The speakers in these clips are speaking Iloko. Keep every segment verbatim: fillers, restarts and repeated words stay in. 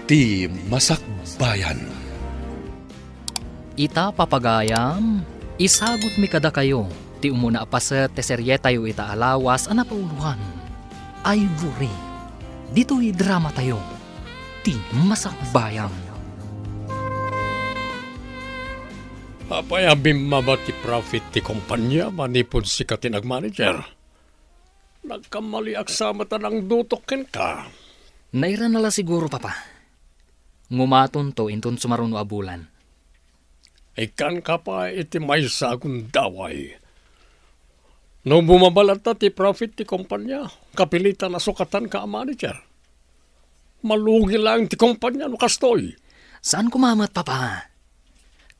Ti Masakbayan. Ita, papagayam, isagutmi kadakayo ti umuna a paset ti serietayo ita a lawas a napauloan, Ivory. Ditoy dramatayo, Ti Masakbayan. Apay a bimmaba ti profit ti kompania manipud sika ti nagmanager? Nagkamaliak sa met a nangdutok kenka. Nairana la siguro, Papa. Ngumatonto inton sumaruno a bulan. Ikkanka pay iti maysa a gundaway. No bumaba latta ti profit ti kompania, kapilitan a sukatanka a manager. Malugi laeng ti kompania no kastoy. Saan koma met, Papa.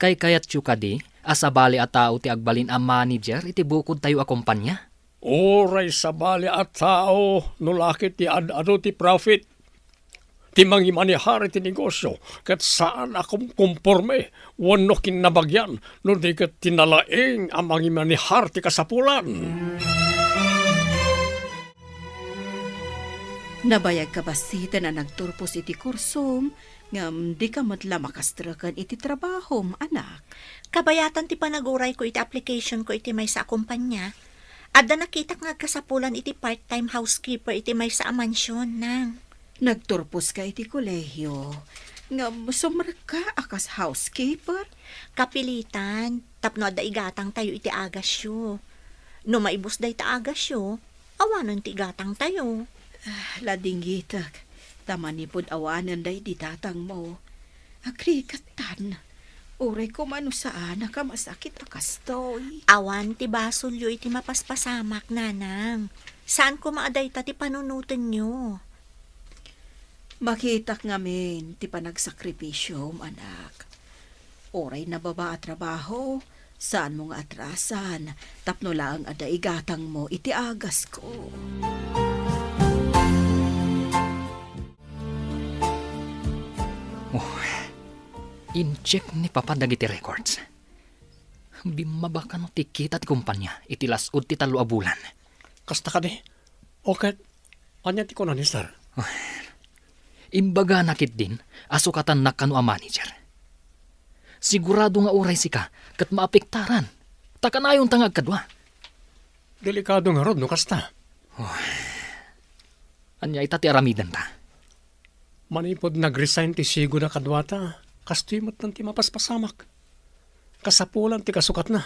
Kaykayatyo kadi a sabali a tao ti agbalin a manager iti bukodtayo a kompania? Uray sabali a tao no la ket ti ad-adu ti profit, ti mangimanehar iti negosio, ket saan a kumkomporme wenno kinnabagian no di ket ti nalaing a mangimanehar ti kasapulan. Nabayagka bassiten a nagturpos iti kursom, ngem dika met la makastreken iti trabahom, anak. Kabayatan ti panagurayko iti applicationko iti maysa a kompania. Adda nakitak nga agkasapulan iti part-time housekeeper iti maysa a mansion, nang. Nagturposka iti kolehio, ngem sumrekka a kas housekeeper? Kapilitan, tapno adda igatangtayo iti agasyo. No maibus dayta agasyo, awanen ti igatangtayo. Ah, ladingitek, ta manipud awanen daydi datangmo. Agrikattan. Uray koma no saanak a masakit a kastoy. Awan ti basolyo iti mapaspasamak, nanang. Saan koma a dayta ti panunotenyo. Makitak ngamin ti panagsakripisyom, anak. Uray nababa a trabaho, saanmo nga atrasan tapno laeng adda igatangmo iti agasko. Oh, in-check ni Papa dagiti records. Bimmaba kano ti kita ti kompania iti las-ud ti tallo a bulan. Kasta kadi? O ket, ania ti kuna ni Sir? Imbagana ketdin a sukatannak kano a manager. Sigurado nga uray sika ket maapektaran, ta kanayonta nga agkadua. Delikado ngarud no kasta. Oh. Ania ita ti aramidenta? Manipud nag-resign ti sigud a kaduata, kastoy met ti mapaspasamak. Kasapulan ti kasukatna.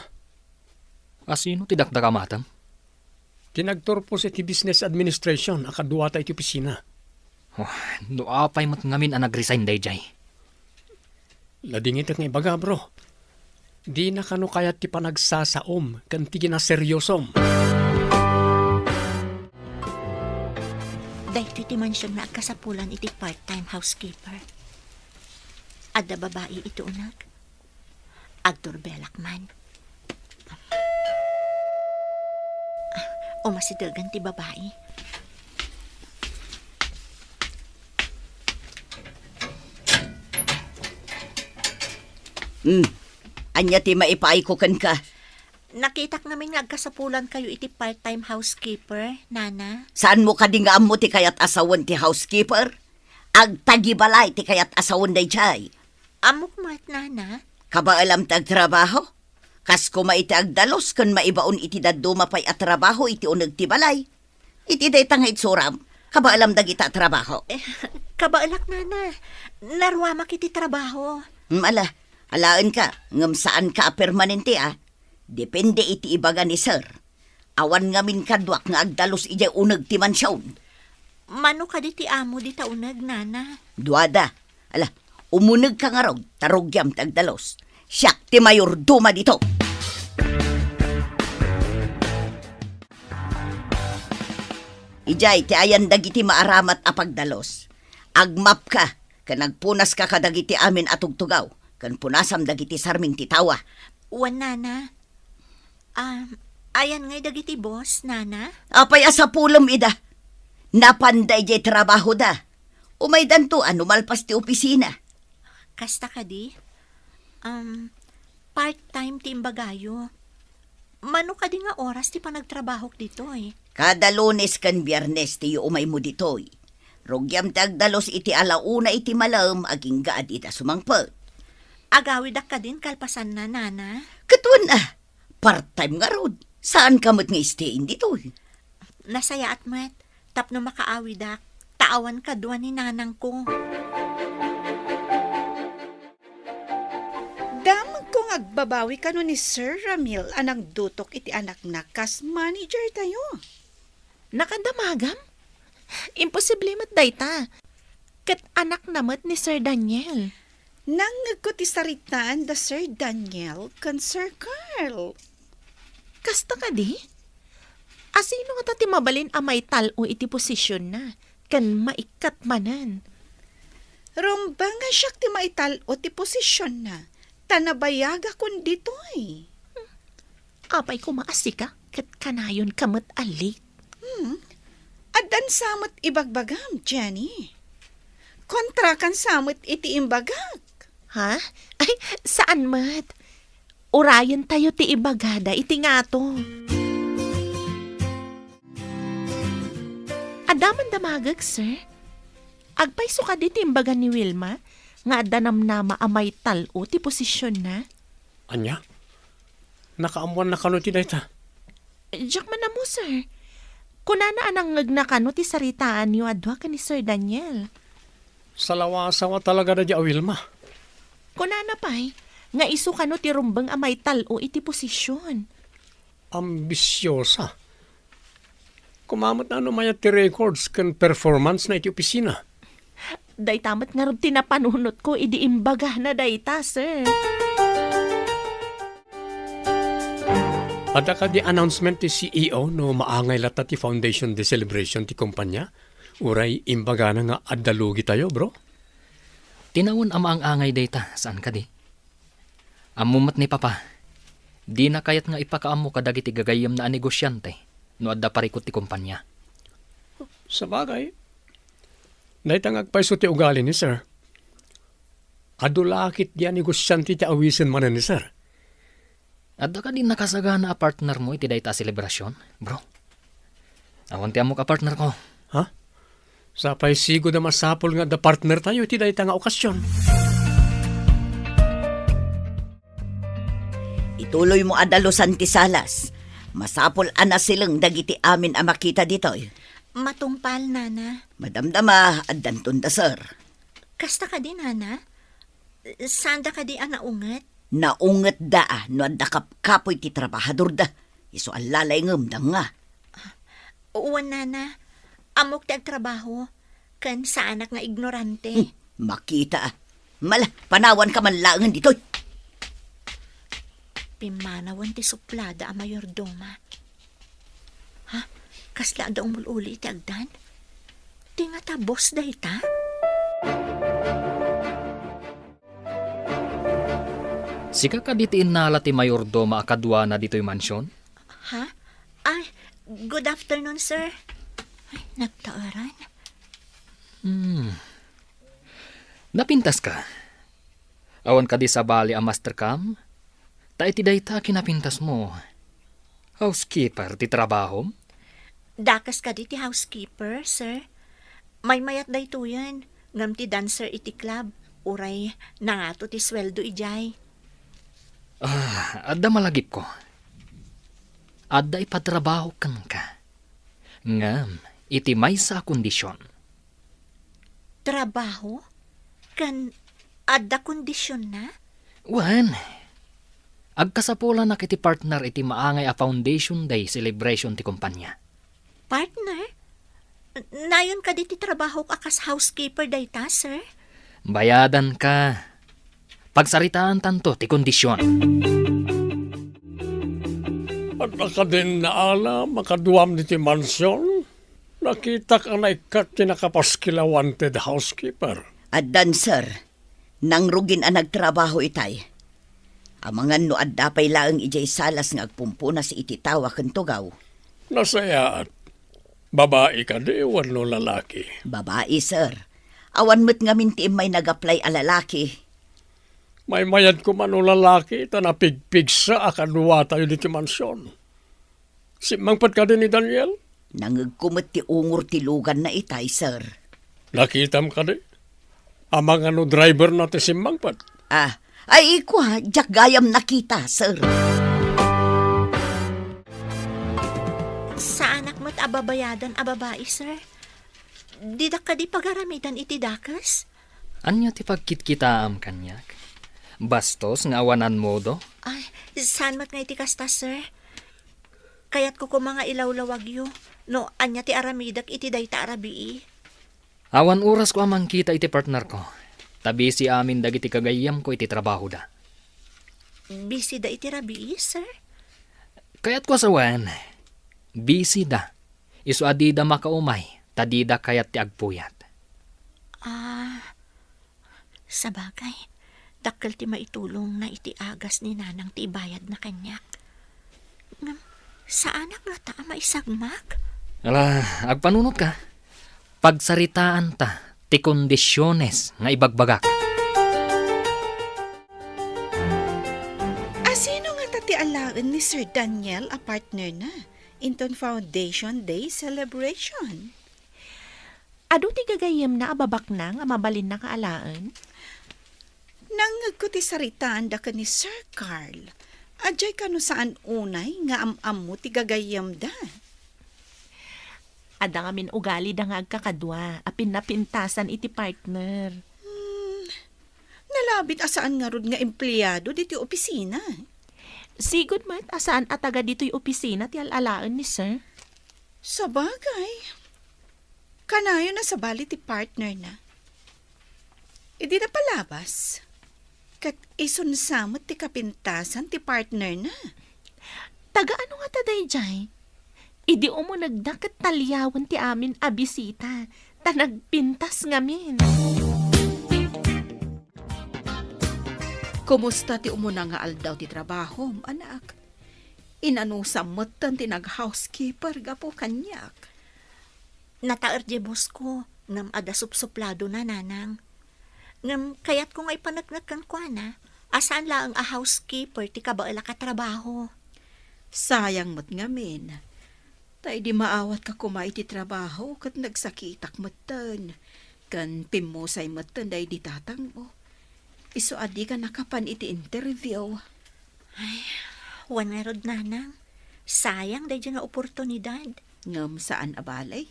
Asino ti dakdakamatem? Ti nagturpos iti business administration a kaduata iti opisina. Oh, no apay met ngamin a nag-resign daydiay? Ladingitek nga ibaga, bro. Dina kano kayat ti panagsasaom ken ti kinaseriosom. Daytoy ti mansion nga agkasapulan iti part-time housekeeper. Adda babai iti uneg. Agturbelak man. Ah, umasidegan ti babai. Hmm. Ania ti maipaayko kenka? Nakitak ngamin nga agkasapulankayo iti part-time housekeeper, Nana. Saanmo kadi nga ammo ti kayat a sawen ti housekeeper? Agtagibalay ti kayat a sawen daydiay. Ammok met, Nana. Kabaelam ti agtrabaho? Kas koma iti agdalus ken maibaon iti dadduma pay a trabaho iti uneg ti balay. Iti dayta nga itsuram, kabaelam dagita a trabaho. Eh, kabaelak, Nana. Naruamak iti trabaho. Hmm, ala, alaenka, ngem saanka a permanente, a. Depende iti ibaga ni Sir. Awan ngamin kaduak nga agdalus idiay uneg ti mansion. Mano kadi ti amo dita uneg, Nana? Duada. Ala, umunegka ngarud, ta rugiam ti agdalus. Siak ti mayordoma dito. Idiay ti ayan dagiti maaramat a pagdalus. Agmapka, ken agpunaska kadagiti amin a tugtugaw, ken punasam dagiti sarming ti tawa. Wen, Nana. Ah, ayan ngay dagiti boss, Nana? Apay a sapulem ida? Napanda idiay trabahoda. Umaydanto a no malpas ti opisina. Kasta kadi? Um, part-time ti imbagayo. Mano kadi nga oras ti panagtrabahok ditoy? Kada Lunes ken Biernes ti umaymo ditoy. Rugiam ti agdalus iti alauna iti malem agingga a dida sumangpet. Agawidak kadin kalpasanna, Nana? Ket wen a, part-time ngarud. Saanka met nga stay-in ditoy. Nasayaat met tapno makaawidak, ta awan kadua ni nanangko. Damagko nga agbabawi kano ni Sir Ramil a nangdutok iti anakna kas manager tayo. Nakadamagam? Imposible met dayta. Ket anakna met ni Sir Daniel. Nangngegko ti saritaan da Sir Daniel ken Sir Carl. Kasta kadi? Asino ngata ti mabalin a maital-o iti posisionna ken maikkat manen? Rumbeng a siak ti maital-o ti posisionna, ta nabayagakon ditoy. Apay koma a sika ket kanayonka met a late? Hmm. Addan sa met ibagbagam, Jenny. Kontrakan sa met iti imbagak. Ha? Ay, saan met? Urayentayo ti ibagada iti ngato. Adda man damagek, sir. Agpayso kadi ti imbaga ni Wilma nga adda namnama a maital-o ti posisionna? Ania? Nakaammoanna kano ti dayta? Diak man ammo, sir. Kunana a nangngegna kano ti saritaanyo a dua ken ni Sir Daniel. Salawasawa talaga daydi a Wilma. Kunana pay nga isu kano ti rumbeng a maital-o iti posision. Ambisiosa. Koma met no mayat ti records ken performance na iti opisina. Dayta met ngarud ti napanunotko idi imbagana dayta, sir. Adda kadi announcement ti C E O no maangay latta ti Foundation Day celebration ti kumpanya? Uray imbagana nga adda lugitayo, bro? Tinawen a maang-angay dayta, saan kadi? Ammo met ni Papa, dina kayat nga ipakaammo kadagiti gagayyemna a negosiante no adda parikut ti kumpanya. Sabagay, dayta nga agpayso ti ugali ni Sir. Adu la ketdi a negosiante ti awisen manen ni Sir. Adda kadi nakasagana a partnermo iti dayta a selebrasion, bro? Awan ti ammok a partnerko. Ha? Sapay sigud a masapul nga adda partnertayo iti dayta nga okasion. Ituloymo a dalusan ti salas. Masapul a nasileng dagiti amin a makita ditoy. Matungpal, Nana. Madamdama, addanton da, sir. Kasta kadi, Nana? Saanda kadi a naunget? Naungetda a no adda kapkapoy ti trabahadorda. Isu a lalaingem, danga. Wen, Nana. Ammok ti agtrabaho ken saanak nga ignorante. Hmm, makita a. Mala, panawanka man laengen ditoy. Pimmanawen ti suplada a mayordoma. Ha? Kasla adda umul-uli iti agdan? Ti ngata boss dayta? Sika kadi ti innala ti mayordoma a kaduana ditoy mansion? Ha? Ay, good afternoon, sir. Ay, nagtaeran. Hmm. Napintaska? Awan kadi sabali a master cam? Ta iti dayta a kinapintasmo, housekeeper ti trabahom? Dakes kadi ti housekeeper, sir. Maymayat daytoyen, ngem ti dancer iti club, uray nangato ti sueldo idiay. Ah, adda malagipko. Adda ipatrabaho kenka. Ngem iti maysa a kondision. Trabaho? Ken adda kondisionna? Wen, agkasapulanak iti partner iti maangay a Foundation Day celebration ti kumpanya. Partner? Nayon kadi ti trabahok a kas housekeeper dayta, sir? Bayadanka. Pagsaritaantanto ti kondision. Adda kadin naalam a kaduam ditoy mansion? Nakitak a naikkat ti nakapaskil a wanted housekeeper. Addan, sir. Nangrugin a nagtrabaho itay. Amangan no adda pay laeng idiay salas nga agpumpunas iti tawa ken tugaw. Nasayaat. Babai kadi wenno lalaki? Babai, sir. Awan met ngamin ti immay nag-apply a lalaki. Maymayad koma no lalaki ta napigpigsa a kaduatayo ditoy mansion. Simmangpet kadi ni Daniel? Nangegko met ti ungor ti luganna itay, sir. Nakitam kadi? Amangan no driver na ti simmangpet? Ah, ay, ikua, diak gayam nakita, sir. Saanak met a babayadan a babai, sir. Didak kadi pagaramidan iti dakes? Ania ti pagkitkitaam kaniak? Bastos nga awanan modo? Ay, saan met nga iti kasta, sir? Kayatko koma nga ilawlawagyo no ania ti aramidek iti dayta a rabii. Awan orasko a mangkita iti partnerko, ta busy amin dagiti gagayyemko iti trabahoda. Busy da iti rabii, sir? Kayatko a sawen, busy da. Isu a dida makaumay, ta dida kayat ti agpuyat. Ah, sabagay, dakkel ti maitulongna iti agas ni Nanang ti ibayadna kaniak. Ngem, saanak ngata a maisagmak? Ala, agpanunotka. Pagsaritaanta ti kondisiones nga ibagbagak. Asino ngata ti alaen ni Sir Daniel a partnerna inton Foundation Day celebration? Adu ti gagayyemna a babaknang a mabalinna nga alaen? Nangngegko ti saritaanda ken ni Sir Carl. Adiay kano saan unay nga am-ammo ti gagayyemda? Adda ngamin ugalida nga agkakadua a pinnapintasan iti partner. Hmm, nalabit a saan ngarud nga empleado ditoy opisina. Sigud met a saan a taga ditoy opisina ti al-alaen ni Sir. Sabagay. Kanayon a sabali ti partnerna. Idi napalabas, ket isunsa met ti kapintasan ti partnerna. Taga ano ngata daydiay? Idi umunegda ket taliawen ti amin a bisita, ta nagpintas ngamin. Kumusta ti umuna nga aldaw ti trabahom, anak? Inanusam metten ti nag-housekeeper gapu kaniak. Nataer diay boss ko, ngem adda supsupladona, Nanang. Ngem kayatko nga ipaneknek kenkuana a saan laeng a housekeeper ti kabaelak a trabaho. Sayang met ngamin. Ta idi maawatka koma iti trabaho ket nagsakitak metten, ken pimmusay metten daydi tatangmo. Isu a dika nakapan iti interview. Ay, wen ngarud, Nanang. Sayang daydi nga oportunidad. Ngem saan a bale.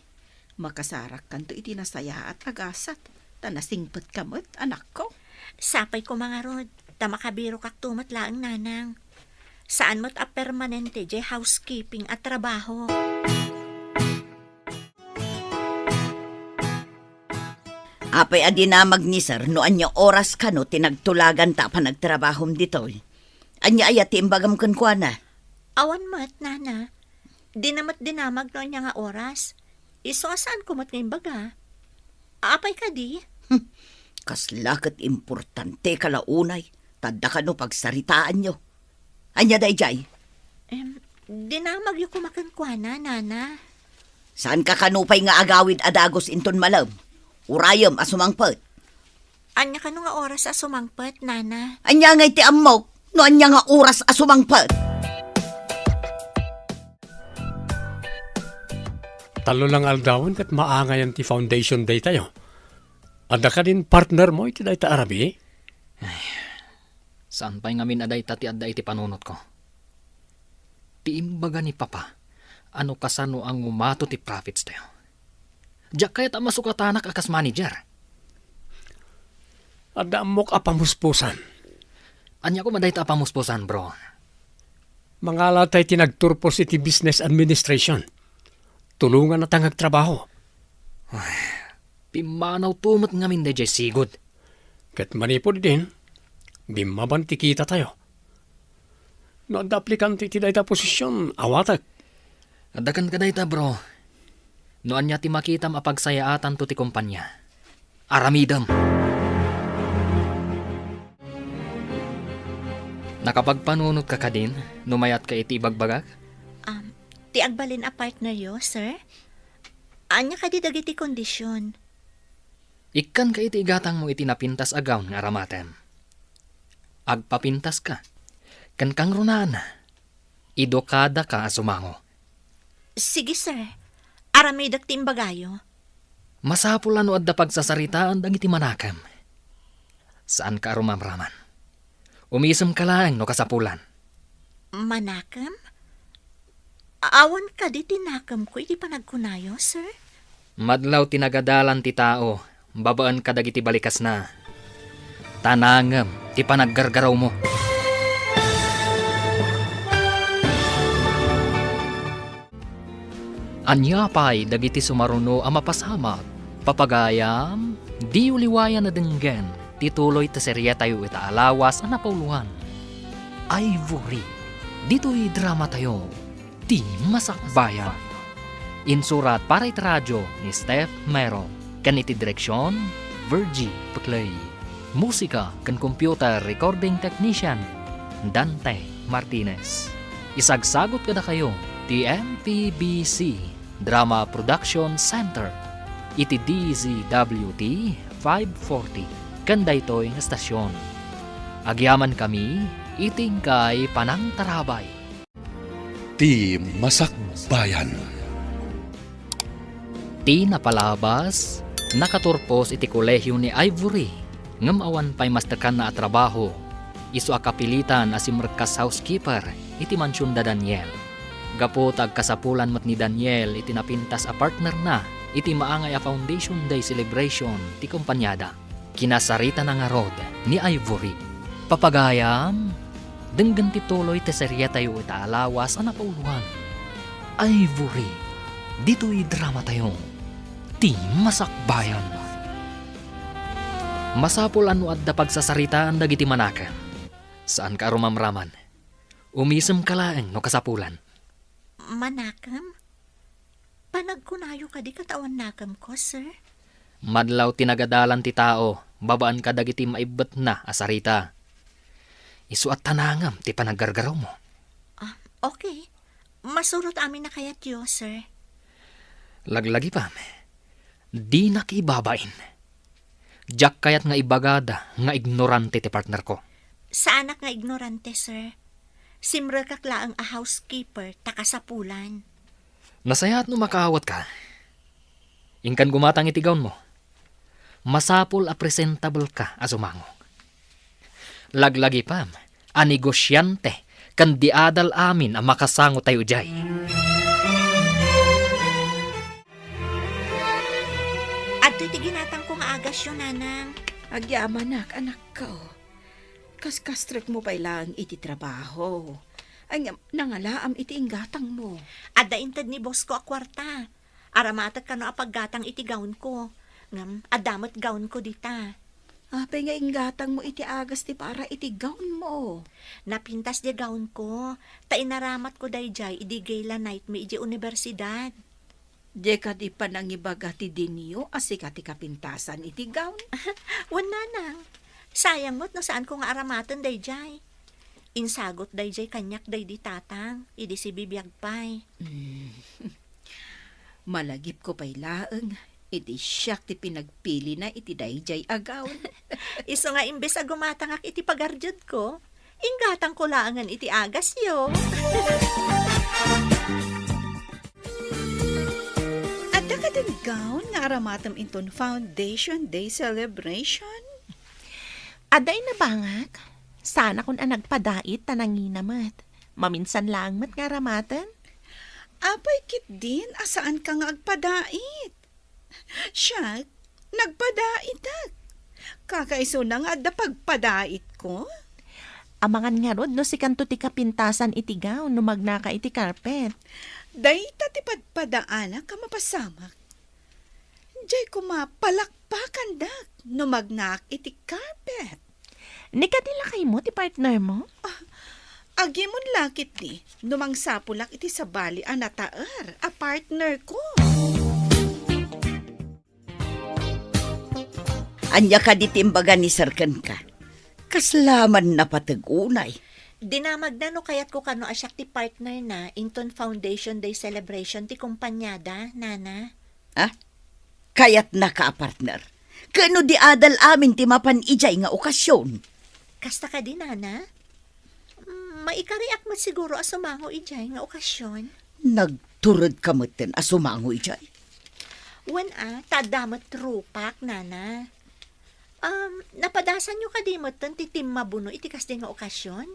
Makasarakkanto iti nasayaat a gasat, ta nasingpetka met, anakko. Sapay koma ngarud, ta makabirokakto met laeng, Nanang. Saan met a permanente diay housekeeping a trabaho. Apay a dinamag ni Sir no ania oras kano ti nagtulaganta a panagtrabahom ditoy? Ania aya ti imbagam kenkuana? Awan met, Nana. Dina met dinamag no ania nga oras. Isu a saanko met nga imbaga. Apay kadi? Hmm, kasla ket importanteka la unay, ta adda kano pagsaritaanyo. Ania daydiay? Em, dinamagyo koma kenkuana, Nana. Saanka kano pay nga agawid a dagus inton malem? Urayem a sumangpet. Ania kano nga oras a sumangpet, Nana? Ania ngay ti ammok no ania nga oras a sumangpet? Tallo lang aldawen ket maangayan ti foundation day tayo. Adda kadin partner mo iti dayta a rabii? Ay, saan pay ngamin a dayta ti adda iti panunotko. Ti imbaga ni Papa a no kasano a ngumato ti profits tayo. Diak kayat a masukatanak a kas manager. Adda ammok a pamuspusan. Ania koma dayta a pamuspusan, bro? Mangala tay ti nagturpos iti business administration. Tulonganna ta nga agtrabaho. Ay, pimmanaw to met ngamin daydiay sigud. Ket manipud idin, bimmaban ti kita tayo. No adda aplikante iti dayta a posisyon, awatek. Adda kenka dayta, bro. No ania ti makitam a pagsayaatanto ti kompania, aramidem. Nakapagpanunotka kadin no mayatka iti ibagbagak? Um, ti agbalin a partneryo, sir? Ania kadi dagiti kondisyon? Ikkanka iti igatangmo iti napintas a gown nga aramatem. Agpapintaska. Ken kangrunaan, idukadaka a sumango. Sige, sir. Aramidek ti imbagayo. Masapul a no adda pagsasaritaan dagiti manakem. Saanka a rumamraman. Umisemka laeng no kasapulan. Manakem? Awan kadi ti nakemko iti panagkunayo, sir? Madlaw ti nagadalan ti tao babaen kadagiti balikasna. Ta nangem ti panaggargarawmo. Ania pay dagiti sumaruno a mapasamak? Papagayam, diyo liwayan a denggen ti tuloy ti serietayo ita a lawas a napauloan. Ivory, ditoy dramatayo, ti Masakbayan. Insurat para iti radyo ni Steph Mero, ken iti direksion, Virgie Peclay. Musika ken computer recording technician, Dante Martinez. Isagsagut kadakayo ti M P B C Drama Production Center iti D Z W T five forty ken daytoy nga estasion. Agyamankami iti inkay panangtarabay. Ti Masakbayan. Ti napalabas, nakaturpos iti kolehio ni Ivory, ngem awan pay mastekanna a trabaho. Isu a kapilitan a simrekkas housekeeper iti mansion da Daniel. Gapu ta agkasapulan met ni Daniel iti napintas a partnerna iti maangay a Foundation Day celebration ti kompaniada. Kinasaritana ngarud ni Ivory. Papagayam, denggen ti tuloy ti serietayo ita a lawas a napauloan. Ivory, ditoy dramatayo, ti Masakbayan. Masapul a no adda pagsasaritaan dagiti manakem. Saanka a rumamraman. Umisemka laeng no kasapulan. Manakem? Panagkunayo kadi ket awan nakemko, sir? Madlaw ti nagadalan ti tao babaen kadagiti maibbetna a sarita. Isu a ta nangem ti panaggargarawmo. Ah, okay. Masurot amin a kayatyo, sir. Laglagipam, dinak ibabain. Diak kayat nga ibagada nga ignorante ti partnerko. Saanak nga ignorante, sir. Simrekak laeng a housekeeper ta kasapulan. Nasayaat no makaawatka. Inkan gumatang iti gownmo. Masapul a presentable ka a sumango. Laglagipam a negosiante ken di adal amin a makasango tayo idiay. Adtoy ti ginatangko nga agasyo, nanang. Agyamanak, anakko. Kaskastrekmo pay laeng iti trabaho. Ay, ngem, nangalaam iti inggatangmo. Adda inted ni boss ko a kuarta. Aramatek kano a paggatang iti gownko. Ngem, adda met gownko dita. Apay nga inggatangmo iti agas ti para iti gownmo? Napintas diay gownko, ta inaramatko daydiay idi gala night mi idiay universidad. Diay kadi panangibaga ti dinio a sika ti kapintasan iti gown? Wen, nanang. Sayang met no saanko nga aramaten daydiay. Insagut daydiay kaniak daydi tatang, idi sibibiag pay. Mm. Malagipko pay laeng, iti siak ti pinagpilina iti daydiay a gown. Isu nga imbes a gumatangak iti pagardiodko, inggatangko laengen iti agasyo. Adda kadin gown nga aramatem inton Foundation Day celebration? Adda, inabangak. Saanakon a nagpadait ta nangina met. Maminsan laeng met nga aramaten. Apay ketdin a saanka nga agpadait? Siak, nagpadaitak. Kakaisuna nga adda pagpadaitko. Amangan ngarud no sikanto ti kapintasan iti gown no magnaka iti carpet. Dayta ti padpadaanak a mapasamak. Diay koma palakpakandak no magnaak iti carpet. Ni kadi lakaymo ti partnermo? Ah, agimon la ketdi no mangsapulak iti sabali a nataer a partnerko. Ania kadi ti imbaga ni Sir kenka? Kasla man napateg unay. Dinamagna no kayatko kano a siak ti partnerna inton Foundation Day celebration ti kompaniada, Nana. Ah? Kayatnaka a partner? Ken no di adal amin ti mapan idiay nga okasion? Kasta kadi, Nana? Mm, maikariak met siguro a sumango idiay nga okasion. Nagturedka metten a sumango idiay? Wen a, ta adda met rupak, nana. Um, napadasanyo kadi metten ti timmabuno iti kasdi nga okasion?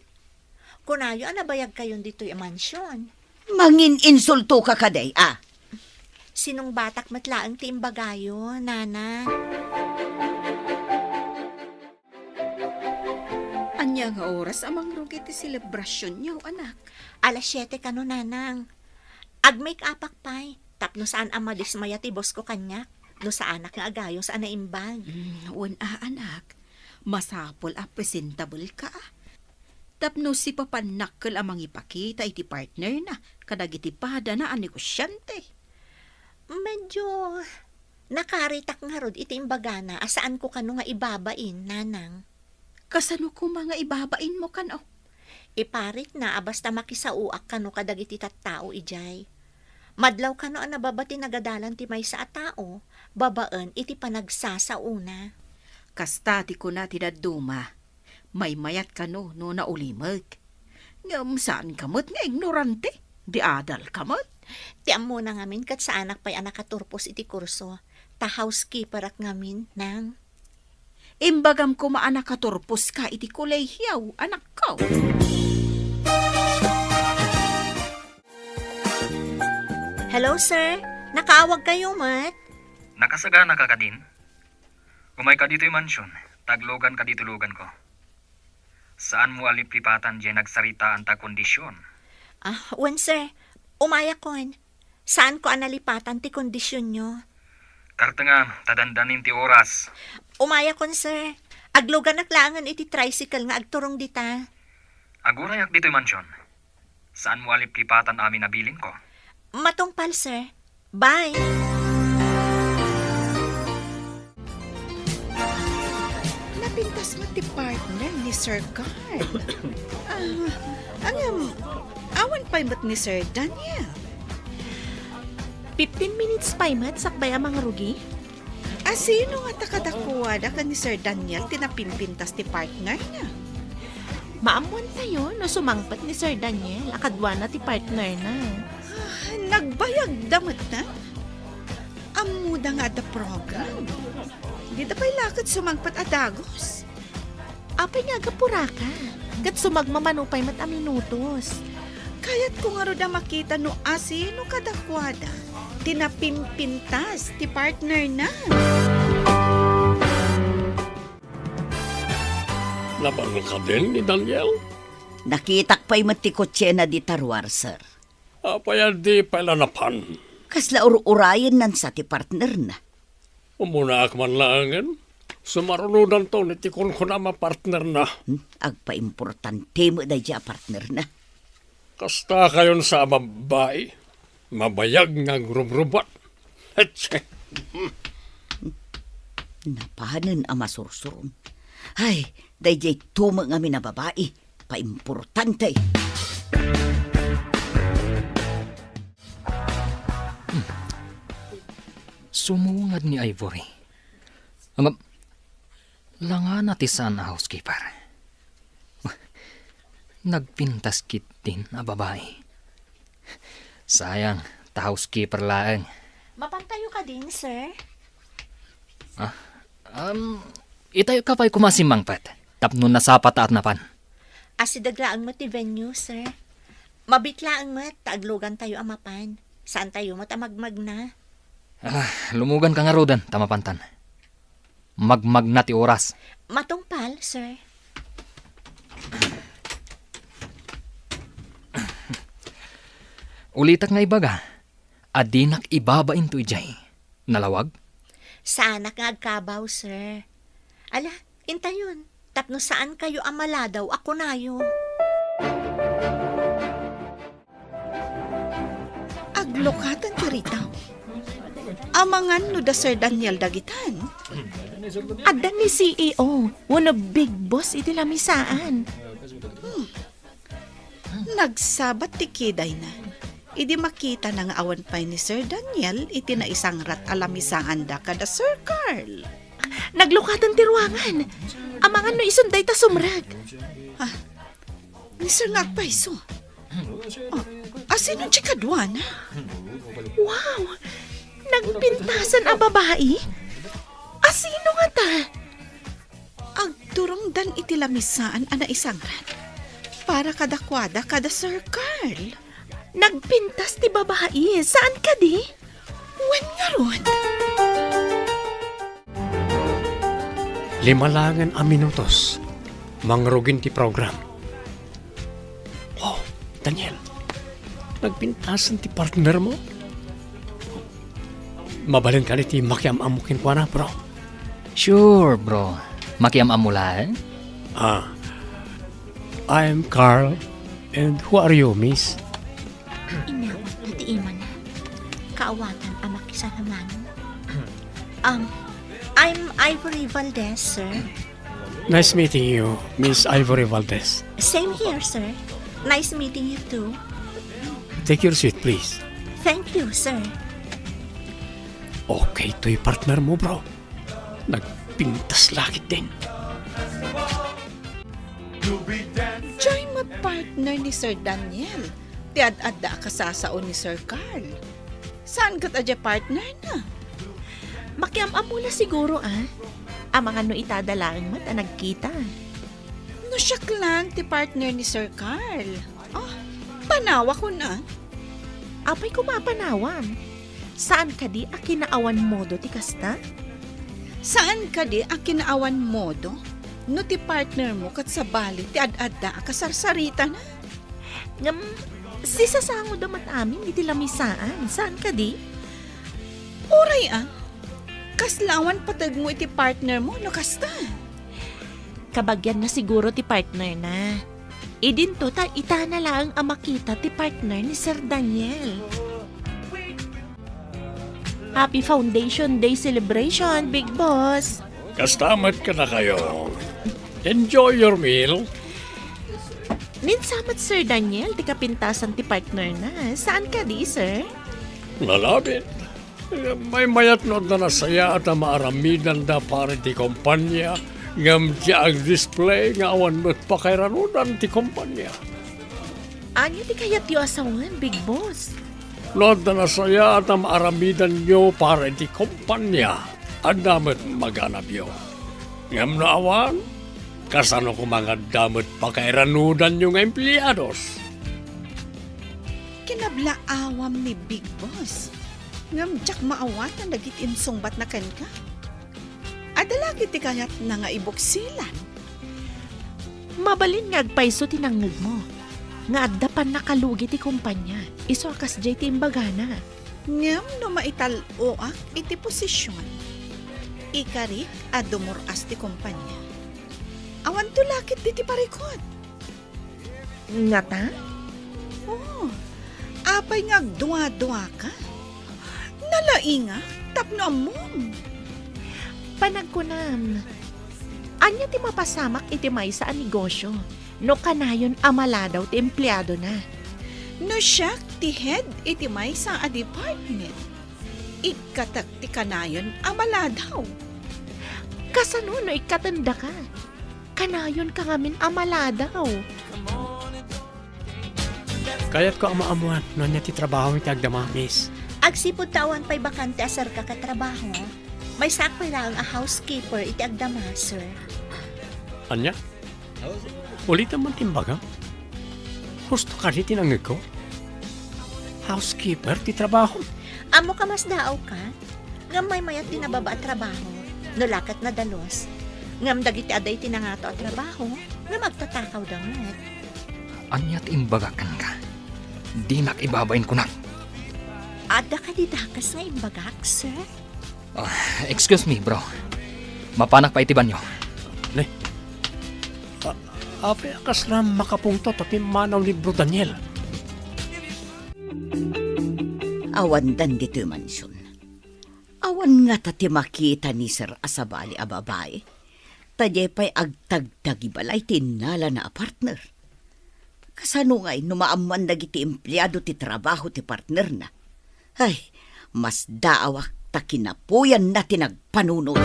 Kunayo a nabayagkayon ditoy a mansion. Mangin-insultoka kadi, a? Sinungbatak met laeng ti imbagayo, nana. Ania nga oras a mangrugi ti selebrasionyo, anak? Alas siete kano, nanang. Ag-make-upak pay, tapno saan a madismaya ti bossko kaniak, no saanak nga agayos a naimbag. Mm, wen a, anak. Masapul a presentable ka. Tapno sipapannakkel a mangipakita iti partnerna kadagiti padana a negosiante. Medyo nakaritak ngarud iti imbagana a saanko kano nga ibabain, nanang. Kasano koma nga ibabainmo kano? Iparitna a basta makisaoak kano kadagiti tattao idiay. Madlaw kano a nababa ti nagadalan ti maysa a tao babaen iti panagsasaona. Kasta ti kuna ti dadduma. Maymayat kano no naulimek. Ngem saan ka met nga ignorante. Di adal ka met. Ti ammona ngamin ket saanak pay a nakaturpos iti kurso. Ta housekeeperak ngamin, nang. Imbagam koma a nakaturpos ka iti kolehiaw, anakko. Hello, sir. Nakaawag kayo met? Nakasagana ka kadin? Umayka ditoy mansion, ta aglugan ka ditoy luganko. Saanmo a liplipatan diay nagsaritaanta a kondision. Ah, wen, sir. Umayakon. Saanko a nalipatan ti kondisionyo. Kartengam, ta dandanin ti oras. Umayakon, sir. Agluganak laengen iti tricycle nga agturong dita. Agurayak ditoy mansion. Saanmo a liplipatan amin a bilinko. Matungpal, sir. Bye. Napintas met ti partner ni Sir Carl. Ah, ngem, awan pay met ni Sir Daniel. Fifteen minutes pay met sakbay a mangrugi. A sino ngata kadakuada ken ni Sir Daniel ti napimpintas ti partnerna? Maammoantayo no sumangpet ni Sir Daniel a kaduana ti partnerna. Ah, nagbayagda met na? Ammoda nga adda program. Dida pay la ket sumangpet a dagus. Apay nga agapuraka? Ket sumagmamano pay met a minutos. Kayatko ngarud a makita no asino kadakuada ti napimpintas ti partnerna. Napan kadin ni Daniel? Nakitak pay met ti kotsena dita ruar, sir. Apay a di pay la napan? Kasla ur-urayennan sa ti partnerna. Umunaak man laengen. Sumarunodanton iti kunkunam a partnerna. Hmm, agpaimportante met daydiay a partnerna. Kasta kayon sa a babbai, mabayag nga agrubrubat. Etse. Napanen a masursuron. Ay, daydiay tumeng amin a babai, paimportante. Sumungad ni Ivory. Ngem, langana ti saan a housekeeper. Nagpintas ketdin a babai. Sayang, ta housekeeper laeng. Mapantayo kadin, sir? Ah, um, itayo ka pay koma a simmangpet. Tapno nasapa ta at napan. Asideg laeng met ti venue, sir. Mabiit laeng met ta aglugantayo a mapan. Saantayo met a magmagna. Ah, lumugan ka ngaruden ta mapantan. Magmagna ti oras. Matungpal, sir. Ulitak nga ibaga, a dinak ibabain to idiay. Nalawag? Saanak nga agkabaw, sir. Ala, intayon, tapno saan kayo a maladaw a kunayo. Aglukaten ti ritaw. Amangan no da Sir Daniel dagitan. Adda ni C E O, wenno big boss iti lamisaan. Hmm. Nagsabat ti kidayna idi makitana nga awan pay ni Sir Daniel iti naisangrat a lamisaanda kada Sir Carl. Naglukaten ti ruangan. Amangan no isun dayta sumrek. Ah, ni Sir nga agpayso. Oh, asino ti kaduana? Wow! Nagpintasan a babai? Asino ngata? Agturongdan iti lamisaan a naisangran para kadakuada kada Sir Carl. Nagpintas ti babai, saan kadi? Wen ngarud? Lima laengen a minutos, mangrugin ti program. Oh, Daniel, nagpintasan ti partner mo? Mabalin kadi ti makiam-ammo kenkuana, bro? Sure, bro. Makiam-ammo laeng? Ah, I'm Carl. And who are you, miss? Inawat na ti imana. Kaawatan a makisalaman. Um, I'm Ivory Valdez, sir. Nice meeting you, Miss Ivory Valdez. Same here, sir. Nice meeting you too. Take your seat, please. Thank you, sir. Okay toy partner mo, bro. Nagpintas la ketdin. Diay met partner ni Sir Daniel ti ad-adda a kasasao ni Sir Carl. Saan ket a diay partner na? Makiam-ammo la siguro, ah. Amangan no itada laeng met a nagkita. No siak laeng ti partner ni Sir Carl. Oh, panawakon, ah. Apay koma a panawam? Saan kadi a kinaawan modo ti kasta? Saan kadi a kinaawan modo no ti partner mo ket sabali ti ad-adda a kasarsaritana? Ngem, sisasangoda met amin iti lamisaan. Saan kadi? Uray a, kasla awan pateg mo iti partner mo no kasta? Kabagian na siguro ti partner na. Idinto ta itana laeng a makita ti partner ni Sir Daniel. Happy Foundation Day celebration, Big Boss! Kasta met kadakayo. Enjoy your meal. Ninsa met Sir Daniel ti kapintasan ti partner na. Saan kadi, sir? Nalabit. Maymayat no adda nasayaat a maaramidanda para iti kompania, ngem diay agdisplay nga awan met pakairanudan ti kompania. Ania ti kayatyo a sawen, Big Boss? No adda nasayaat a maaramidanyo para iti kompania, adda met maganabyo. Ngem no awan, kasano koma nga adda met pakairanudanyo nga empleados? Kinablaawam ni Big Boss, ngem diak maawatan dagiti insungbatna kenka. Adda la ketdi kayatna nga ibuksilan? Mabalin nga agpayso ti nangngegmo, nga adda pannakalugi ti kompania, isu a kasdiay ti imbagana. Ngem no maital-oak iti posision, ikarik a dumur-as ti kompania. Awanto la ketdi ti parikut. Ngata? Oh, apay nga agdua-duaka? Nalaingak tapno ammom. Panagkunam, ania ti mapasamak iti maysa a negosio no kanayon a maladaw ti empleadona? No siak ti head iti maysa a department, ikkatek ti kanayon a maladaw. Kasano no ikkatendaka? Kanayonka ngamin a maladaw. Kayatko a maammuan no ania ti trabaho iti agdama, miss. Agsipud ta awan pay bakante a serka ket trabaho, maysaak pay laeng a housekeeper iti agdama, sir. Ania? Ulitem man ti imbagam. Husto kadi ti nangngegko? Housekeeper ti trabaho. Ammok a masdaawka, ngem maymayat ti nababa a trabaho, no la ket nadalus. Ngem dagiti adda iti nangato a trabaho, ngem agtatakawda met. Ania ti imbagak kenka? Dinak ibabain kunak. Adda kadi dakes nga imbagak, sir? Ah, excuse me, bro. Mapanak pay iti banyo. Ne? A-, apay a kasla makapungtot a pimmanaw ni Bro Daniel? Awandan ditoy mansion. Awan ngata ti makita ni Sir a sabali a babai. Ta diay pay agtagtagi balay ti innalana a partner. Kasano ngay no maammuan dagiti empleado ti trabaho ti partnerna? Ay, masdaawak ta kinapuyanna ti nagpanunot.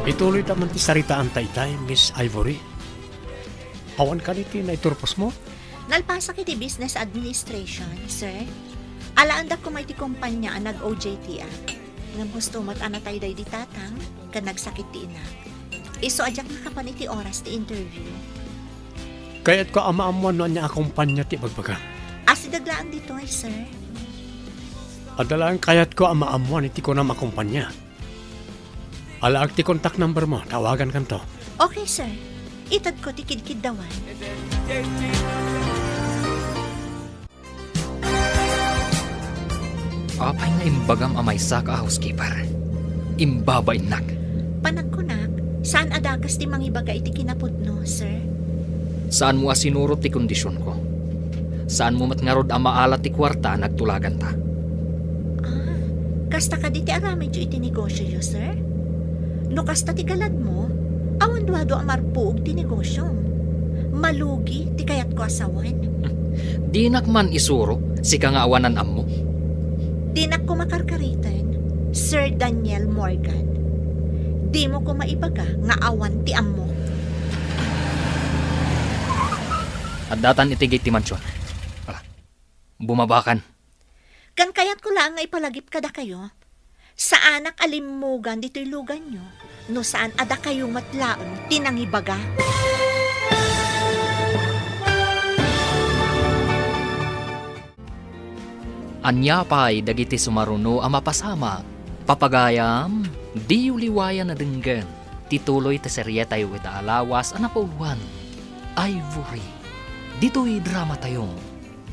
Ituloyta man ti saritaanta itay, Miss Ivory. Awan kadi ti naiturposmo? Nalpasak iti business administration, sir. Alaandak koma iti kompanya a nag-O J T-ak. Ngem husto met a natay daydi tatang ken nagsakit ti inak. Isu a diak nakapan iti oras ti interview. Kayatko a maammuan no ania a kompanya ti ibagbagam. Asideg laeng ditoy, sir. Adda laeng kayatko a maammuan iti kunam a kompanya. Alaak ti contact number mo, tawagankanto. Okay, sir. Itedko ti kidkiddawan. Apay nga imbagam a maysaka a housekeeper? Imbabainnak. Panagkunak, saan a dakes ti mangibaga iti kinapudno, sir? Saanmo a sinurot ti kondisionko. Saanmo met ngarud a maala ti kuarta a nagtulaganta. Ah, kasta kadi ti aramidyo iti negosioyo, sir? No kasta ti galadmo, awan duadua a marpuog ti negosiom. Malugi ti kayatko a sawen. Dinak man isuro, sika nga awanan ammo. Dinak koma karkariten, Sir Daniel Morgan. Dimo koma ibaga nga awan ti ammo. Addatan iti gate ti mansion. Ala, bumabakan. Ken kayatko laeng nga ipalagip kadakayo, saanak a limmugan ditoy luganyo no saan a dakayo met laeng ti nangibaga. Ania pay dagiti sumaruno a mapasamak? Papagayam, diyo liwayan a denggen ti tuloy ti serietayo ita a lawas a napauloan, Ivory. Ditoy dramatayo,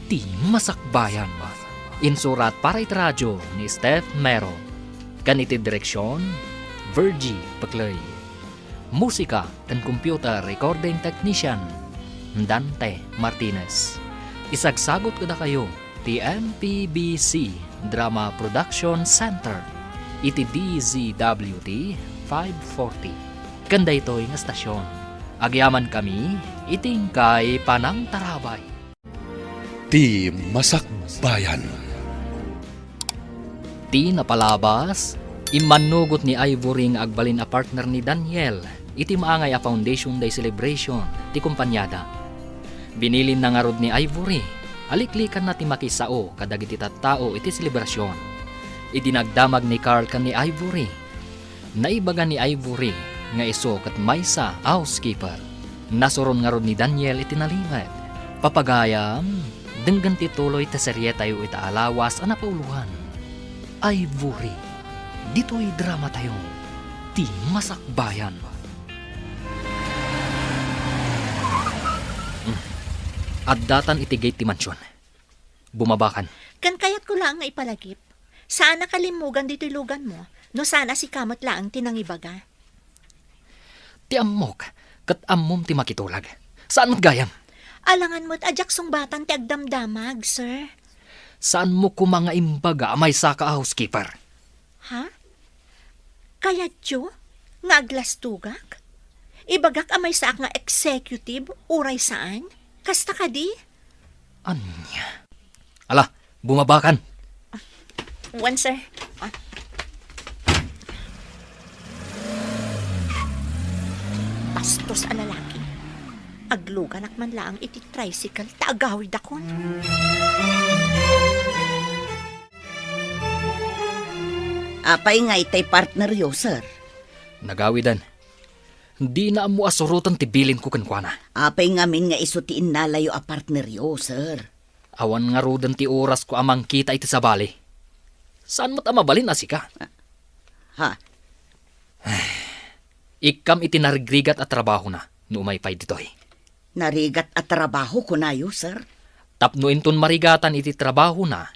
ti Masakbayan. Insurat para iti radio ni Steph Mero. Ken iti direksion, Virgie Peclay. Musika ken computer recording technician, Dante Martinez. Isagsagut kadakayo ti M P B C Drama Production Center iti D Z W T five forty. Ken daytoy nga stasyon, agyamankami iti inkay panangtarabay. Ti Masakbayan. Ti napalabas, immannugot ni Ivory nga agbalin a partner ni Daniel iti maangay a foundation day celebration ti kompaniada. Binilinna ngarud ni Ivory a liklikanna ti makisao kadagiti tattao iti selebrasion. Idi nagdamag ni Carl ken ni Ivory, naibaga ni Ivory nga isu ket maysa a housekeeper. Nasuron ngarud ni Daniel iti nalimed. Papagayam, denggen ti tuloy ti serietayo ita a lawas a napauloan, Ivory. Ditoy dramatayo, ti Masakbayan. Hmm. Addatan iti gate ti mansion. Bumabakan. Ken kayatko laeng nga ipalagip, saanak a limmugan ditoy luganmo no saan a sika met laeng ti nangibaga. Ti ammok, ket ammom ti makitulag. Saan met gayam? Alangan met a diak sungbatan ti agdamdamag, sir. Saanmo koma nga imbaga a maysaka a housekeeper? Ha? Kayatyo nga aglastogak? Ibagak a maysaak nga executive, uray saan? Kasta kadi? Ania? Ala, bumabakan. Wen, sir. Ah. Bastos a lalaki. Agluganak man laeng iti tricycle ta agawidakon. Apay nga itay partneryo, sir? Nagawiden. Dina ammo a suroten ti bilinko kenkuana. Apay ngamin nga isu ti innalayo a partneryo, sir? Awan ngaruden ti orasko a mangkita iti sabali. Saan met a mabalin a sika? Ha? Ikkam iti narigrigat a trabahona no umay pay ditoy. Narigat a trabaho, kunayo, sir? Tapno inton marigatan iti trabahona,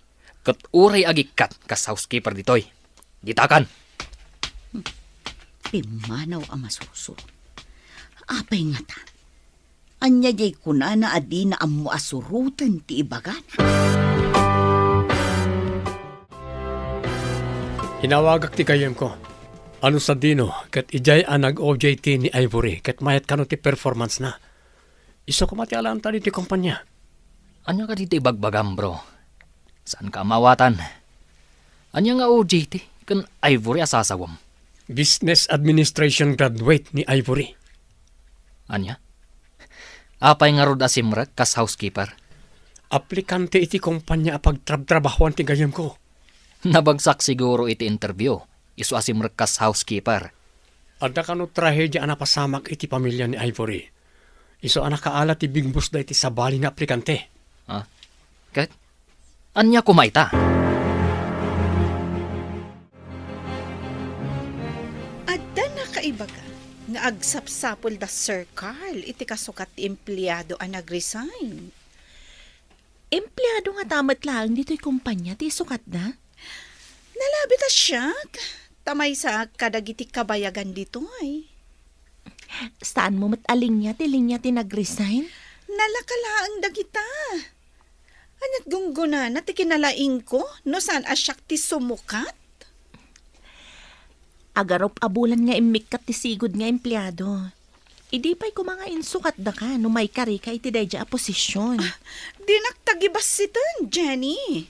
ket uray agikkat kas housekeeper ditoy. Ditakan! Pimmanaw a masursuro. Apay ngata? Ania diay kunana a dina ammo a suroten ti ibagana? Inawagak ti gayyemko. Ano sadino ket idiay a nag-O J T ni Ivory ket mayat kano ti performance na. Isu koma ti alaanta ditoy kompania. Ania kadi ti ibagbagam, bro? Saanka a maawatan? Ania nga O J T ken Ivory a sasawem? Business Administration graduate ni Ivory. Ania? Apay ngarud a simrek kas housekeeper? aplikante iti kompania a pagtrabtrabahoan ti gayyemko. Nabagsak siguro iti interview, isu a simrek kas housekeeper. Adda kano trahedia a napasamak iti pamilya ni Ivory. Isu a nakaala ti bigbusda iti sabali nga aplikante. Ah, ket ania koma ita? Adda nakaibaga nga agsapsapul da Sir Carl iti kasukat ti empleado a nag-resign. Empleado ngata met laeng ditoy kompania ti isukatda? Nalabit a siak, ta maysaak kadagiti kabayagan ditoy. Saanmo met a linia ti linia ti nag-resign? Nalaka laeng dagita. Ania't gunggonana ti kinalaingko no saan a siak ti sumukat? Agarup a bulan nga immikkat ti sigud nga empleado. Idi pay koma nga insukatdaka no maikarika iti daydiay a posisyon. Ah, dinak tagibassiten, Jenny.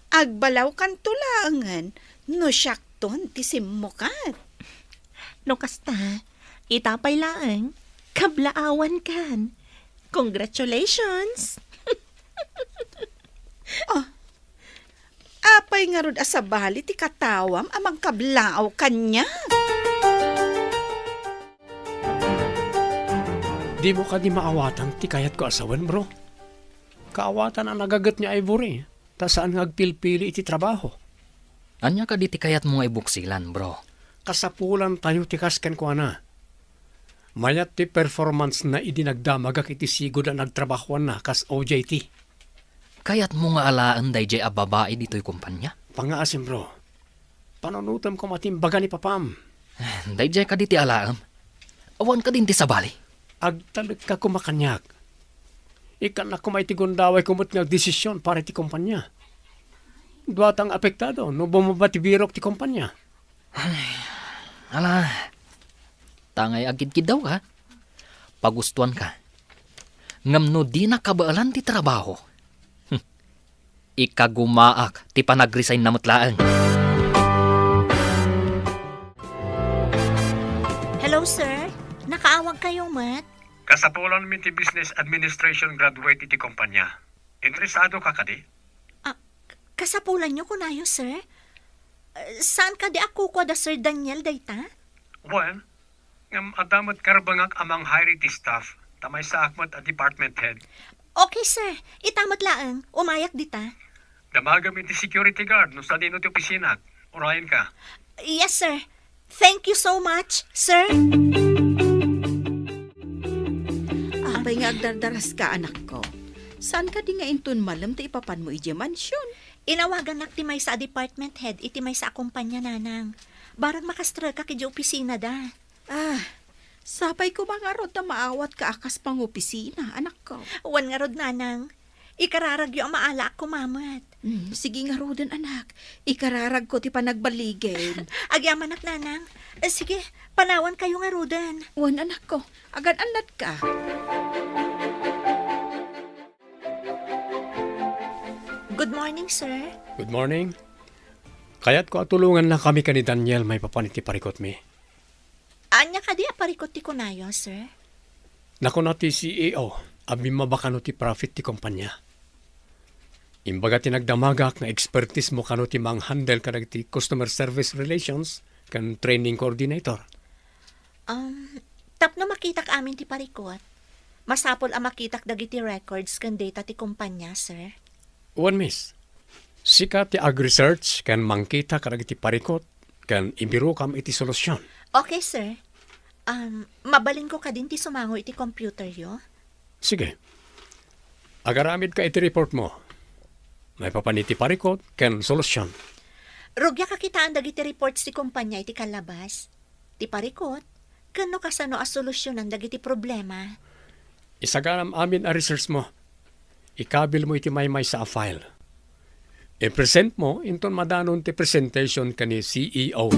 Agbalawkanto laengen no siakton ti simmukat. No kasta, ita pay laeng, kablaawankan. Congratulations! Ah, apay ngarud a sabali ti katawam a mangkablaaw kaniak? Dimo kadi maawatan ti kayatko a sawen, bro? Kaawatan a nagaget ni Ivory, ta saan nga agpilpili iti trabaho. Ania kadi ti kayatmo nga ibuksilan, bro? Kasapulantayo ti kas kenkuana. Mayat ti performance-na idi nagdamagak iti sigud a nagtrabahoanna kas O J T. Kayatmo nga alaen daydiay a babai ditoy kompania? Pangngaasim, bro. Panunotem koma ti imbaga ni papam. Daydiay kadi ti alaem? Awan kadin ti sabali? Agtalekka koma kaniak. Ikkannak koma iti gundawayko met nga agdesisyon para iti kompania. Duatang apektado no bumaba ti birok ti kompania. Ala, tangay agkidkiddawka. Pagustuanka. Ngem no dina kabaelan ti trabaho, hmm, ikagumaak ti panagresign-na met laeng. Hello, sir. Nakaawag kayo met? Kasapulanmi ti Business Administration graduate iti kompania. Interesado ka kadi? Ah, kasapulanyo kunayo, sir? Eh, saan kadi a kukua da Sir Daniel dayta? Wen, ngem adda met karbengak a mang-hire iti staff, ta maysaak met a department head. Okay, sir. Ita met laeng, umayak dita. Damagem iti security guard no sadino ti opisina. Urayenka. Yes, sir. Thank you so much, sir. Apay nga agdardaraska, anakko? Saan kadi nga inton malem ti ipapanmo idiay mansion? Inawagannak ti maysa a department head iti maysa a kompania, nanang. Barang makastreka idiay opisinada. Ah, sapay koma ngarud ta maawatka a kas pangopisina, anakko. Wen ngarud, nanang. Ikararagyo a maalaak koma met. Hmm, sige ngaruden, anak. Ikararagko ti panagballigim. Agyamanak, nanang. Eh, sige, panawankayo ngaruden. Wen, anakko. Agan-annatka. Good morning, sir. Good morning. Kayatko a tulongannakami ken ni Daniel maipapan iti parikutmi. Ania kadi a parikut ti kunayo, sir? Nakuna ti C E O a bimmaba kano ti profit ti kompania. Imbaga ti nagdamagak nga expertise mo kano ti manghandle kadagiti customer service relations ken training coordinator. Um, tapno makitak amin ti parikut, masapul a makitak dagiti records ken data ti kompania, sir. Wen, miss. Sika ti ag-research ken mangkita kadagiti parikut ken ibirokam iti solusyon. Okay, sir. Um, mabalinko kadin ti sumango iti computeryo? Sige. Agaramidka iti report mo. Maipapan iti parikut ken solusyon. Rugiak a kitaan dagiti reports ti kompanya iti kallabas, ti parikut, ken no kasano a solusyonan dagiti problema. Isaganam amin a research mo. Ikabil mo iti maymaysa a file. I-present mo inton madanon ti presentation ken ni C E O.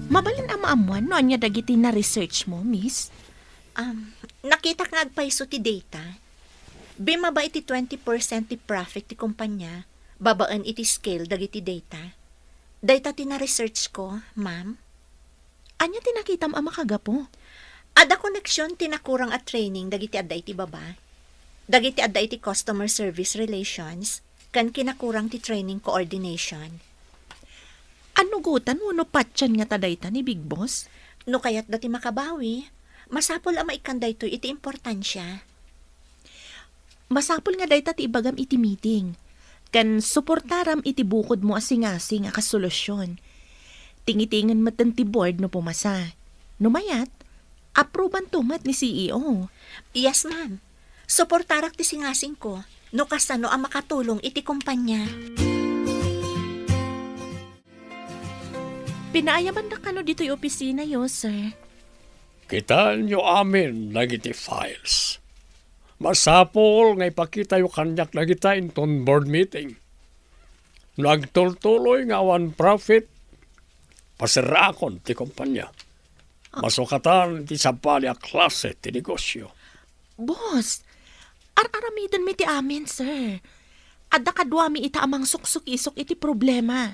Mabalin a maammuan no ania dagiti na-research mo, miss? Um, nakitak nga agpayso ti data. Bimaba iti twenty percent ti profit ti kompanya babaen iti scale dagiti data. Dayta ti na-research ko, ma'am. Ania ti nakitam a makagapu? Adda koneksion ti nakurang a training dagiti adda iti baba, dagiti adda iti customer service relations, ken kinakurang ti training coordination. Annugotan wenno patien ngata dayta ni Big Boss? No kayatda ti makabawi, masapul a maikkan daytoy iti importansia. Masapul nga dayta ti ibagam iti meeting, ken suportaram iti bukodmo a singasing a kas solusion. Tingitingen metten ti board no pumasa. No mayat, aprubanto met ni C E O. Yes, ma'am. Suportarak ti singasingko no kasano a makatulong iti kumpanya. Pinaayabandak kano ditoy opisinayo, sir. Kitaenyo amin dagiti files. Masapul nga ipakitayo kaniak dagita inton board meeting. No agtultuloy nga awan profit, paseraakon ti kumpanya. Ah. Masukatan ti sabali a klase ti negosyo. Boss, ar-aramidenmi ti amin, sir. Adda kaduami ita a mangsuksukisok iti problema.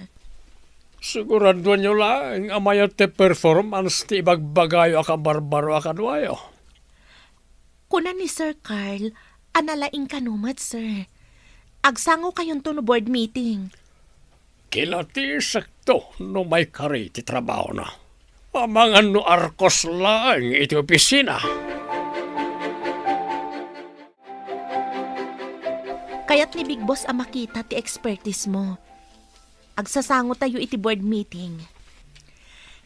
Siguraduanyo laeng a mayat ti performance ti ibagbagayo a kabarbaro a kaduayo. Kuna ni Sir Carl a nalaing kano met, sir. Agsangokayonto no board meeting. Kinatisekto no maikari ti trabahona. Amangan no arkos laeng iti opisina. Kayat ni Big Boss a makita ti expertise mo. Agsasangotayo iti board meeting.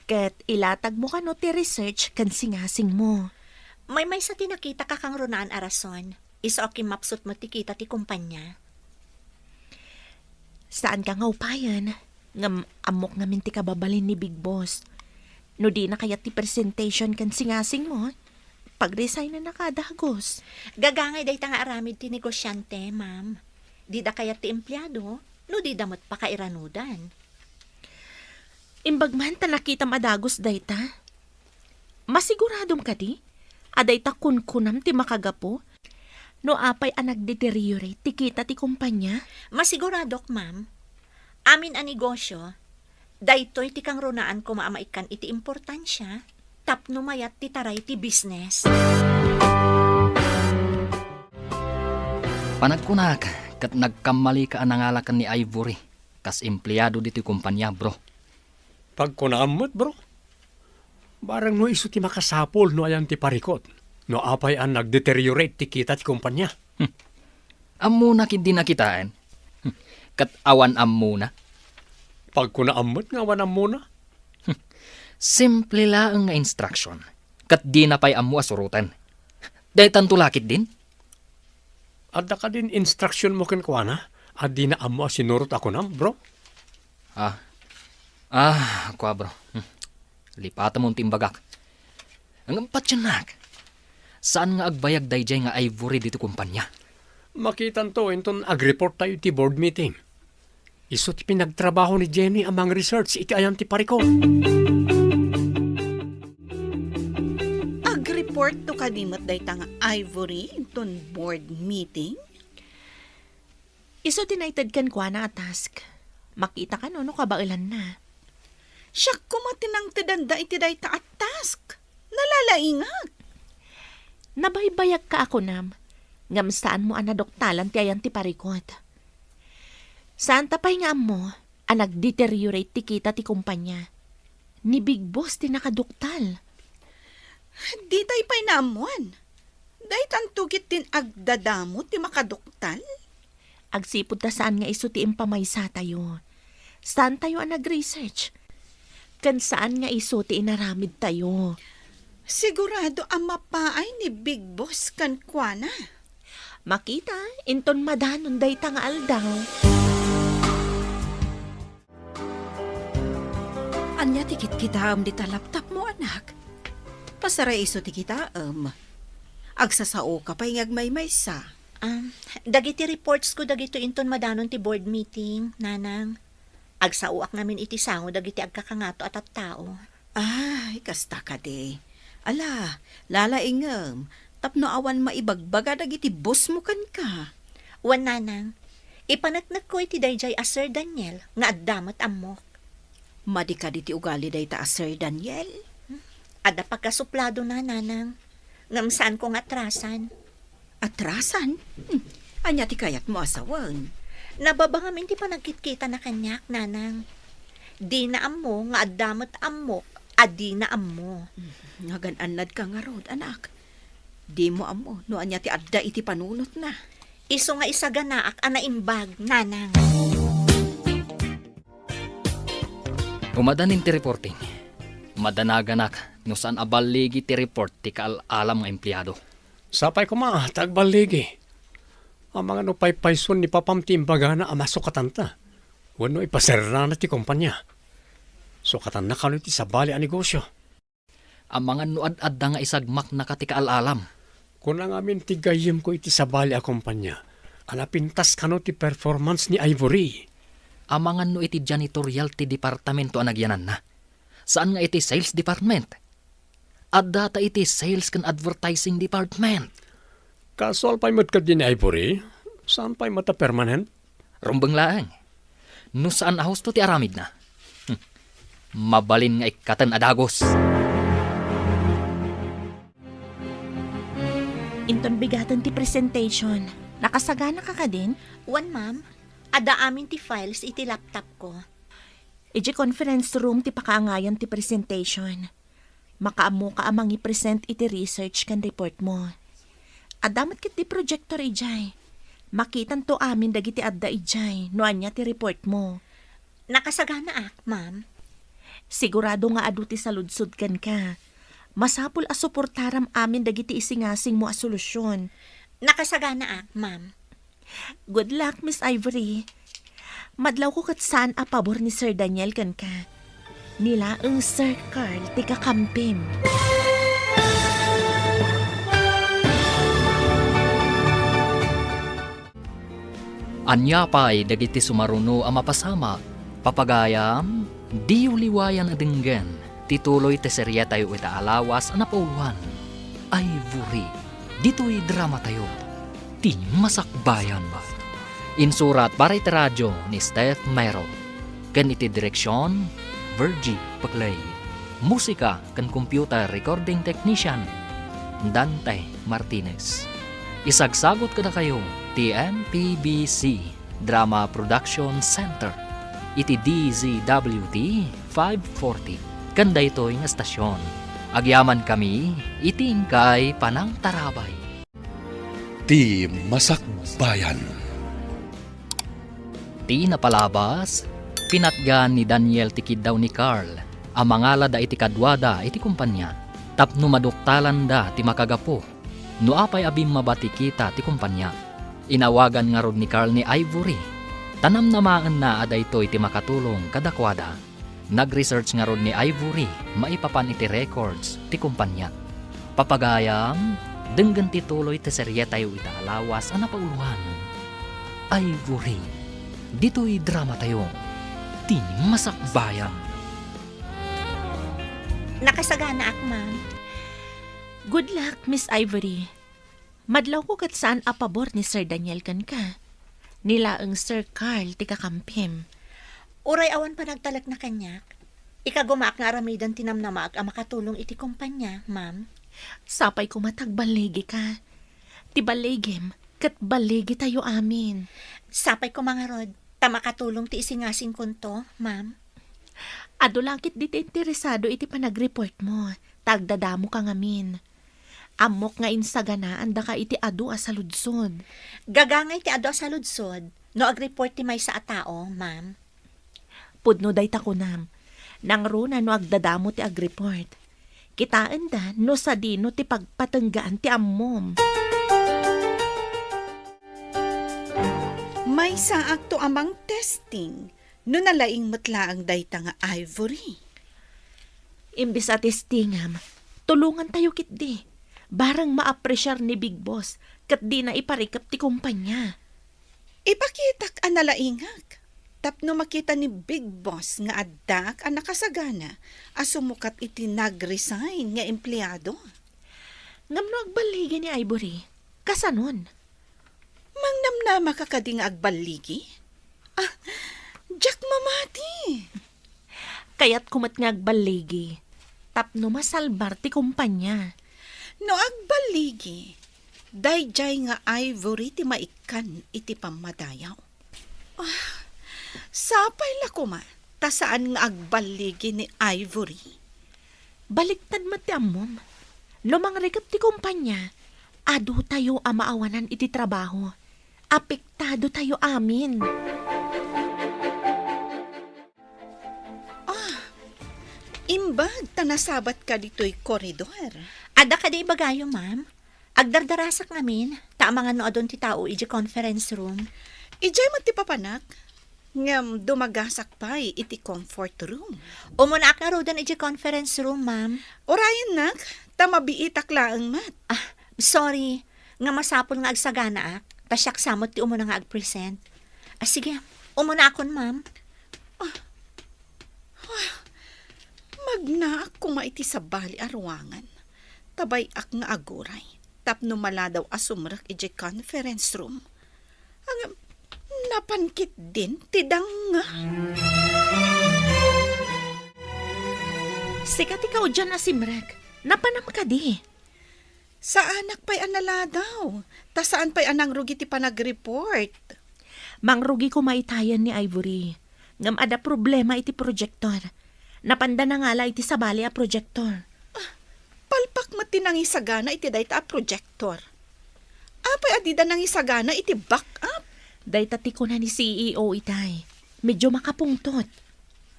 Ket ilatagmo kano ti research ken singasingmo. Maymaysa ti nakitaka kangrunaan a rason. Isu a kimmapsut met ti kita ti kumpanya. Saanka nga upayen, ngem ammok ngamin ti kababalin ni Big Boss. No dina kayat ti presentation ken singasingmo, pagresignnaka a dagus. Gagangay dayta nga aramid ti negosiante, ma'am. Dida kayat ti empleyado, no dida met pakairanudan. Imbag man ta nakitam a dagus dayta. Masiguradom kadi a dayta kunkunam ti makagapu no apay a nagdeteriorate ti kita ti kumpanya? Masiguradok, ma'am. Amin a negosyo, daytoy ti kangrunaan koma a maikkan iti importansia tapno mayat ti taray ti business. Panagkunak, ket nagkammalika a nangala ken ni Ivory kas empleado ditoy kumpanya, bro. Pagkunaam met, bro. Barang no isu ti makasapul no ayan ti parikut, no apay a nagdeteriorate ti kita ti kumpanya. Hmm. Ammona ket dina kitaen. Hmm. Ket awan ammona. Pagkunaam met nga awan ammona. Hmm. Simple laeng nga instruction. Ket dina pay ammo a suroten. Daytanto la ketdin? Adda kadin instruction mo kenkuana a dina ammo a sinurot a kunam, bro? Ah. Ah, kua, bro. Hmm. Lipatemon ti imbagak. Ngem patiennak. Saan nga agbayag daydiay nga Ivory ditoy kumpanya? Makitanto inton agreport tayo iti board meeting. Isu ti pinagtrabaho ni Jenny a mang-research iti ayan ti parikut. Agreportto kadi met dayta nga Ivory inton board meeting? Isu ti naited kenkuana a task. Makita kano no kabaelanna. Siak koma ti nangtedanda iti dayta a task. Nalalaingak. Nabaybayagka a kunam, ngem saanmo a naduktalan ti ayan ti parikut. Saanta pay nga ammo a nagdeteriorate ti kita ti kumpanya. Ni Big Boss ti nakaduktal. Ditay pay naammoan. Daytanto ketdin agdadamo ti makaduktal? Agsipud ta saan nga isu ti impamaysatayo. Saantayo a nag-research. Ken saan nga isu ti inaramidtayo. Sigurado a mapaay ni Big Boss kenkuana. Makita, inton madanon dayta nga aldaw. Ania ti kitkitaem dita laptopmo, anak? Pasara isu ti kitaem. Agsasaoka pay nga agmaymaysa. Ah, dagiti reportsko dagitoy inton madanon ti board meeting, Nanang. Agsaoak ngamin iti sango dagiti agkakangato a tattao. Ay, kasta kadi. Ala, lalaingem, tapno awan maibagbaga dagiti bossmo kenka. Wen, Nanang, ipaneknekko iti daydiay a Sir Daniel nga adda met ammok. Madi kadi ti ugali dayta a Sir Daniel? Adda pagkasupladona, nanang. Ngem saanko nga atrasan. Atrasan? Hmm. Ania ti kayatmo a sawen? Nababa ngamin ti panagkitkitana kaniak, nanang. Dina ammo nga adda met ammok a dina ammo. Hmm. Nagan-annadka ngarud, anak. Dimo ammo no ania ti adda iti panunotna. Isu nga isaganaak a naimbag, nanang. Umadanin ti reporting. Madanaganak no saan a balligi ti report ti kaal-alam nga empleado. Sapay koma ta agballigi. Amangan no paypayson ni papam ti imbagana a masukatanta. Wenno ipaserrana ti kompania. Sukatanna kano iti sabali a negosyo. Amangan no ad-adda nga isagmaknaka ti kaal-alam. Kuna ngamin ti gayyemko iti sabali a kompania a napintas kano ti performance ni Ivory. Amangan no iti janitorial ti departamento a nagyananna. Saan nga iti sales department. Adda ta iti sales ken advertising department. Kasual pay met kadin ni Ivory? Saan pay met a permanent? Rumbeng laeng. No saan a husto ti aramidna, hmm, mabalin nga ikkaten a dagus. Inton bigaten ti presentation, nakasaganaka kadin? Wen, ma'am. Adda amin ti files iti laptopko. Idiay conference room ti pakaangayan ti presentation. Makaammoka a mangipresent iti research ken report mo. Adda met ketdi projector idiay. Makitanto amin dagiti adda idiay no ania ti report mo. Nakasaganaak, ma'am. Sigurado nga adu ti saludsod kenka. Masapul a suportaram amin dagiti isingasingmo a solusyon. Nakasaganaak, ma'am. Good luck, Miss Ivory. Madlawko ket saan a pabor ni Sir Daniel kenka. Ni laeng Sir Carl ti kakampim. Ania pay dagiti sumaruno a mapasamak? Papagayam, diyo liwayan a denggen ti tuloy ti serietayo ita a lawas a napauloan, Ivory. Ditoy dramatayo, Ti Masakbayan. Insurat para iti radio ni Steph Mero, ken iti direksion, Virgie Paclay. Musika ken computer recording technician, Dante Martinez. Isagsagut kadakayo ti M P B C Drama Production Center iti D Z W T five forty. Ken daytoy nga estasion, agyamankami iti inkay panangtarabay. Ti Masakbayan. Ti napalabas, pinatgan ni Daniel ti kiddaw ni Carl a mangalada iti kaduada iti kompania tapno maduktalanda ti makagapu no apay a bimmaba ti kita ti kompania. Inawagan ngarud ni Carl ni Ivory ta namnamaenna a daytoy ti makatulong kadakuada. Nag-research ngarud ni Ivory maipapan iti records ti kompania. Papagayam, denggen ti tuloy ti serietayo ita a lawas a napauloan, Ivory. Ditoy dramatayo, Ti Masakbayan. Nakasaganaak, ma'am. Good luck, Miss Ivory. Madlawko ket saan a pabor ni Sir Daniel kenka. Ni laeng Sir Carl ti kakampim. Uray awan panagtalekna kaniak, ikagumaak nga aramiden ti namnamaak a makatulong iti kompania, ma'am. Sapay koma ta agballigika. Ti balligim ket balligitayo amin. Sapay koma ngarud ta makatulong ti isingasingkonto, ma'am. Adu la ketdi ti interesado iti panagreportmo, ta agdadamoka ngamin. Ammok nga insaganaandaka iti adu a saludsod. Gagangay ti adu a saludsod no agreport ti maysa a tao, ma'am. Pudno dayta kunam. Nangruna no agdadamo ti agreport. Kitaenda no sadino ti pagpatenggaan ti ammom. Maysaakto a mangtesting no nalaing met laeng dayta nga Ivory. Imbes a testingam, tulongantayo ketdi. Bareng maapresiar ni Big Boss ket dina iparikep ti kompanya. Ipakitak a nalaingak tapno makita ni Big Boss nga addaak a nakasagana a sumukat iti nag-resign nga empleado. Ngem no agballigi ni Ivory, kasanon? Mangnamnamaka kadi nga agballigi? Ah, diak mamati. Kayatko met nga agballigi. tapno masalbar ti kumpanya. No agballigi, daydiay nga Ivory ti maikkan iti pammadayaw. Ah, sapay la koma ta saan nga agballigi ni Ivory. Baliktad met ti ammom. No mangregep ti kumpanya, adutayo a maawanan iti trabaho. Apektado tayo amin. Ah, imbag ta nasabatka ditoy koridor. Adda kadi ibagayo, ma'am? Agdardarasak ngamin, ta amangan no adun ti tao iti conference room. Idiay met ti papanak, ngem dumagasak pay iti comfort room. Umunaak ngaruden iti conference room, ma'am. Urayennak, ta mabiitak laeng met. Ah, sorry, nga masapul nga agsaganaak, ta siak sa met ti umuna nga agpresent. Ah, sige, umunaakon, ma'am. Ah, ah, magnaak koma iti sabali a ruangan. Ta bay-ak nga aguray tapno maladaw a sumrek idiay conference room. Ngem, napan ketdin ti danga. Sika ti kaudian a simrek. Napanam kadi? Saanak pay a naladaw, ta saan pay a nangrugi ti panagreport. Mangrugi koma itayen ni Ivory. Ngem adda problema iti projector. Napanda nangala iti sabali a projector. Ah, palpak met ti nangisagana iti dayta a projector. Apay a dida nangisagana iti backup? Dayta ti kuna ni C E O itay. Medyo makapungtot.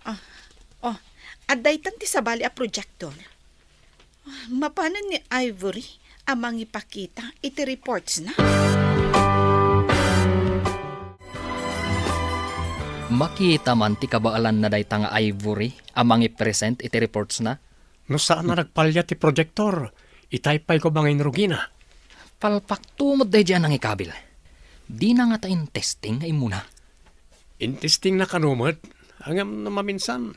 Ah, oh, adda itan ti sabali a projector. Mapanen ni Ivory a mangipakita iti reportsna. Makita man ti kabaelanna dayta nga Ivory a mangipresent iti reportsna? No saan a nagpalya ti projector, itay pay koma nga inrugina. Palpakto met daydiay a nangikabil. Dina ngata intesting nga immuna? Intestingna kano met, ngem no maminsan,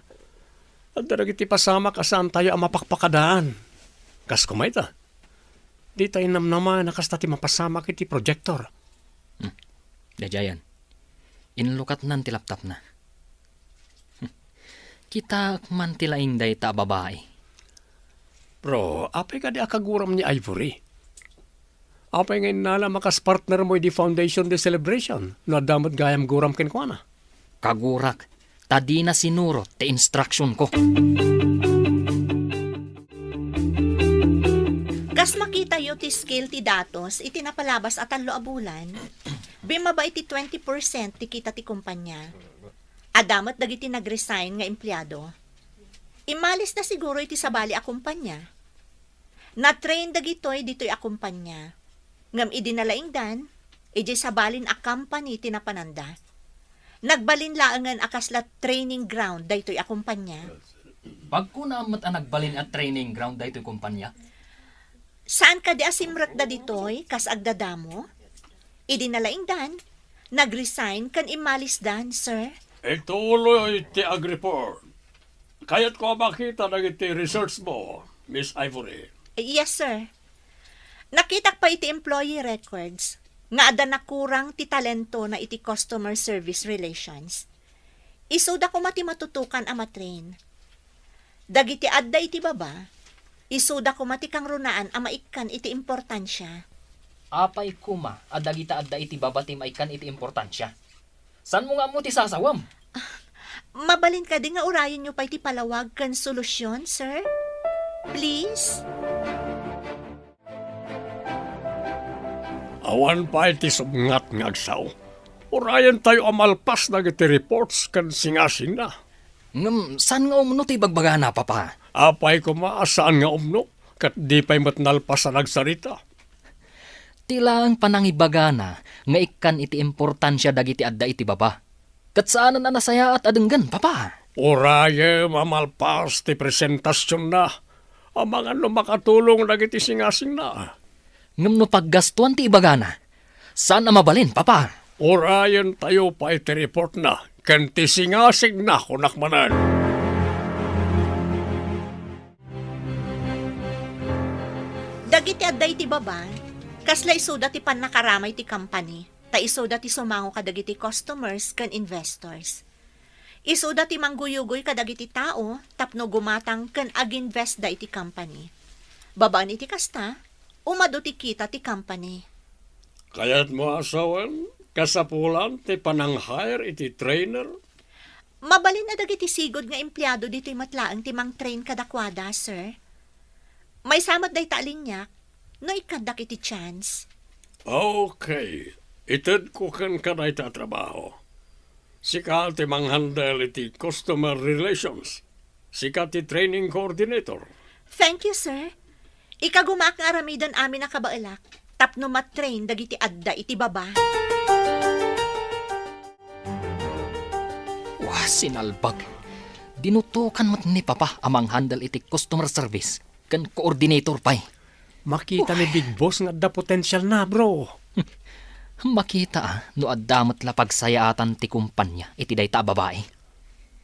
adda dagiti pasamak a saantayo a mapakpakadaan. Kas koma ita, dita innamnama a kasta ti mapasamak iti projector. Hmm. Daydiayen, inlukatnan ti laptopna. Hmm. Kitaek man ti laing dayta a babai. Bro, apay kadi a kaguram ni Ivory? Apay nga innalam a kas partnermo idi Foundation Day celebration no adda met gayam guram kenkuana? Kagurak, ta dina sinurot ti instructionko. Kas makitayo ti scale ti datos iti napalabas a tallo a bulan, bimmaba iti twenty percent ti kita ti kumpanya. Adda met dagiti nag-resign nga empleado. Immalisda siguro iti sabali a kumpanya. Na-train dagitoy ditoy a kumpanya. Ngem idi nalaingdan, idiay sabalin a company ti napananda. Nagbalin laengen a kasla training ground daytoy a kumpanya. Pagkunam met a nagbalin a training ground daytoy kumpanya? Saan kadi a simrekda ditoy kas agdadamo? Idi nalaingdan, nag-resign ken immalisdan, sir. Ituloy ti agreport. Kayatko a makita dagiti research mo, Miss Ivory. Yes, sir. Nakitak pay iti employee records nga adda nakurang ti talentona iti customer service relations. Isuda koma ti matutukan a matrain. Dagiti adda iti baba, isuda koma ti kangrunaan a maikkan iti importansia. Apay koma a dagita adda iti baba ti maikkan iti importansia? Saanmo nga ammo ti sasawem? Mabalin kadi nga urayenyo pay ti palawag ken solusyon, sir? Please? Awan pay ti subngat nga agsao. Urayentayo a malpas dagiti reports ken singasingna. Ngem saan nga umno ti ibagbagana, Papa? Apay koma a saan nga umno, ket di pay met nalpas a nagsarita. Ti laeng panangibagana nga ikkan iti importansia dagiti adda iti baba. Ket saanen a nasayaat a denggen, Papa. Urayem a malpas ti presentasionna, amangan no makatulong dagiti singasingna. Ngem no paggastuan ti ibagana, saan a mabalin, Papa. Urayentayo pay ti reportna ken ti singasingna, kunak manen. Dagiti adda iti baba, kasla isuda ti pannakaramay ti company, ta isuda ti sumango kadagiti customers ken investors. Isuda ti mangguyugoy kadagiti tao tapno gumatang ken aginvestda iti company. Babaen iti kasta, umadu ti kita ti company. Kayatmo a sawen, kasapulan ti panang-hire iti trainer? Mabalin a dagiti sigud nga empleado ditoy met laeng ti mangtrain kadakuada, sir. Maysa met dayta a liniak, no ikkaddak iti chance. Okay. Itedko kenka dayta a trabaho. Sika ti manghandle iti customer relations. Sika ti training coordinator. Thank you, sir. Ikagumaak nga aramiden amin a kabaelak tapno matrain dagiti adda iti baba. Wa, sinalbag. Dinutokan met ni Papa a manghandle iti customer service ken coordinator pay. Makita ni Big Boss nga adda potensial na, bro. Makita, ah, no adda met la pagsayaatan ti kumpanya iti dayta a babai.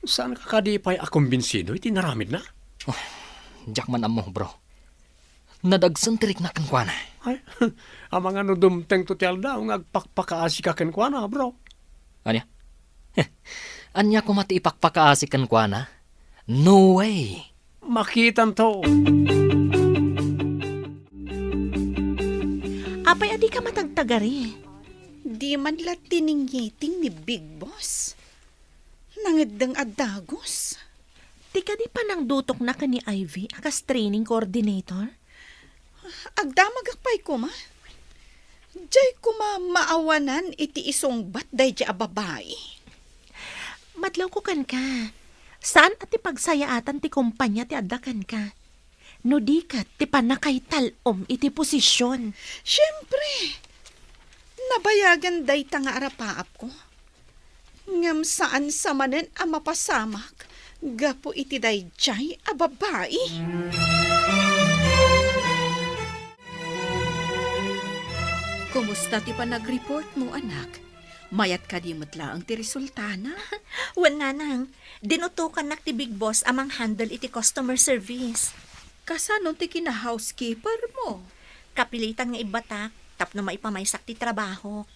Saan ka kadi pay a kumbinsido iti naramidna? Oh, diak man ammo, bro. Nadagsen ti rikna kenkuana. Ay, amangan no dumtengto ti aldaw nga agpakpakaasika kenkuana, bro. Ania? Ania koma ti ipakpakaasi kenkuana? No way! Makitanto. Apay a dika matagtagari? Di man la tiningiting ni Big Boss. Nangeddeng a dagus. Ti kadi panangdutokna ken ni Ivy a kas training coordinator? Agdamagak pay koma. Diay koma maawanan iti isungbat daydiay a babai. Madlawko kenka. Saan a ti pagsayaatan ti kumpanya ti adda kenka. No di ket ti pannakaital-om iti posision. Siempre, nabayagan dayta nga arapaapko. Ngem saan sa manen a mapasamak gapu iti daydiay a babai. Kumusta ti panagreport mo, anak? Mayat kadi met laeng ti resultana? Wen, nanang, dinutokannak ti Big Boss a manghandle iti customer service. Kasano ti kina-housekeeper mo? Kapilitan nga ibbatak tapno maipamaysak ti trabahok.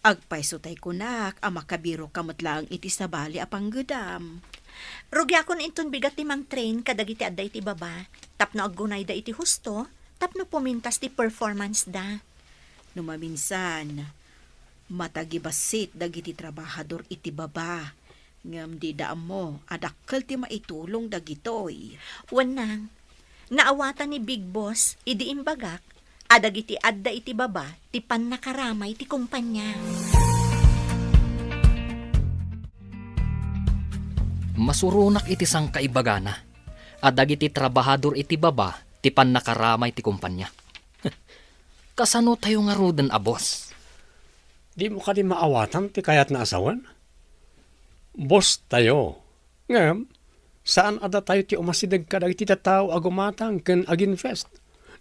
Agpayso tay kunak a makabiroka met laeng iti sabali a panggedam. Rugiakon inton bigat ti mangtrain kadagiti adda iti baba tapno aggunayda iti husto tapno pumintas ti performance da. No maminsan, matagibassit dagiti trabahador iti baba, ngem dida ammo a dakkel ti maitulong dagitoy. Wen, nang, naawatan ni Big Boss idi imbagak a dagiti adda iti baba ti pannakaramay ti kumpanya. Masuronak iti sangkaibagana a dagiti trabahador iti baba ti pannakaramay ti kumpanya. Kasano tayo ngaruden a boss? Dimo kadi maawatan ti kayatna a sawen? Boss tayo. Ngem, saan a datayo ti umasideg kadagiti tattao a gumatang ken aginvest.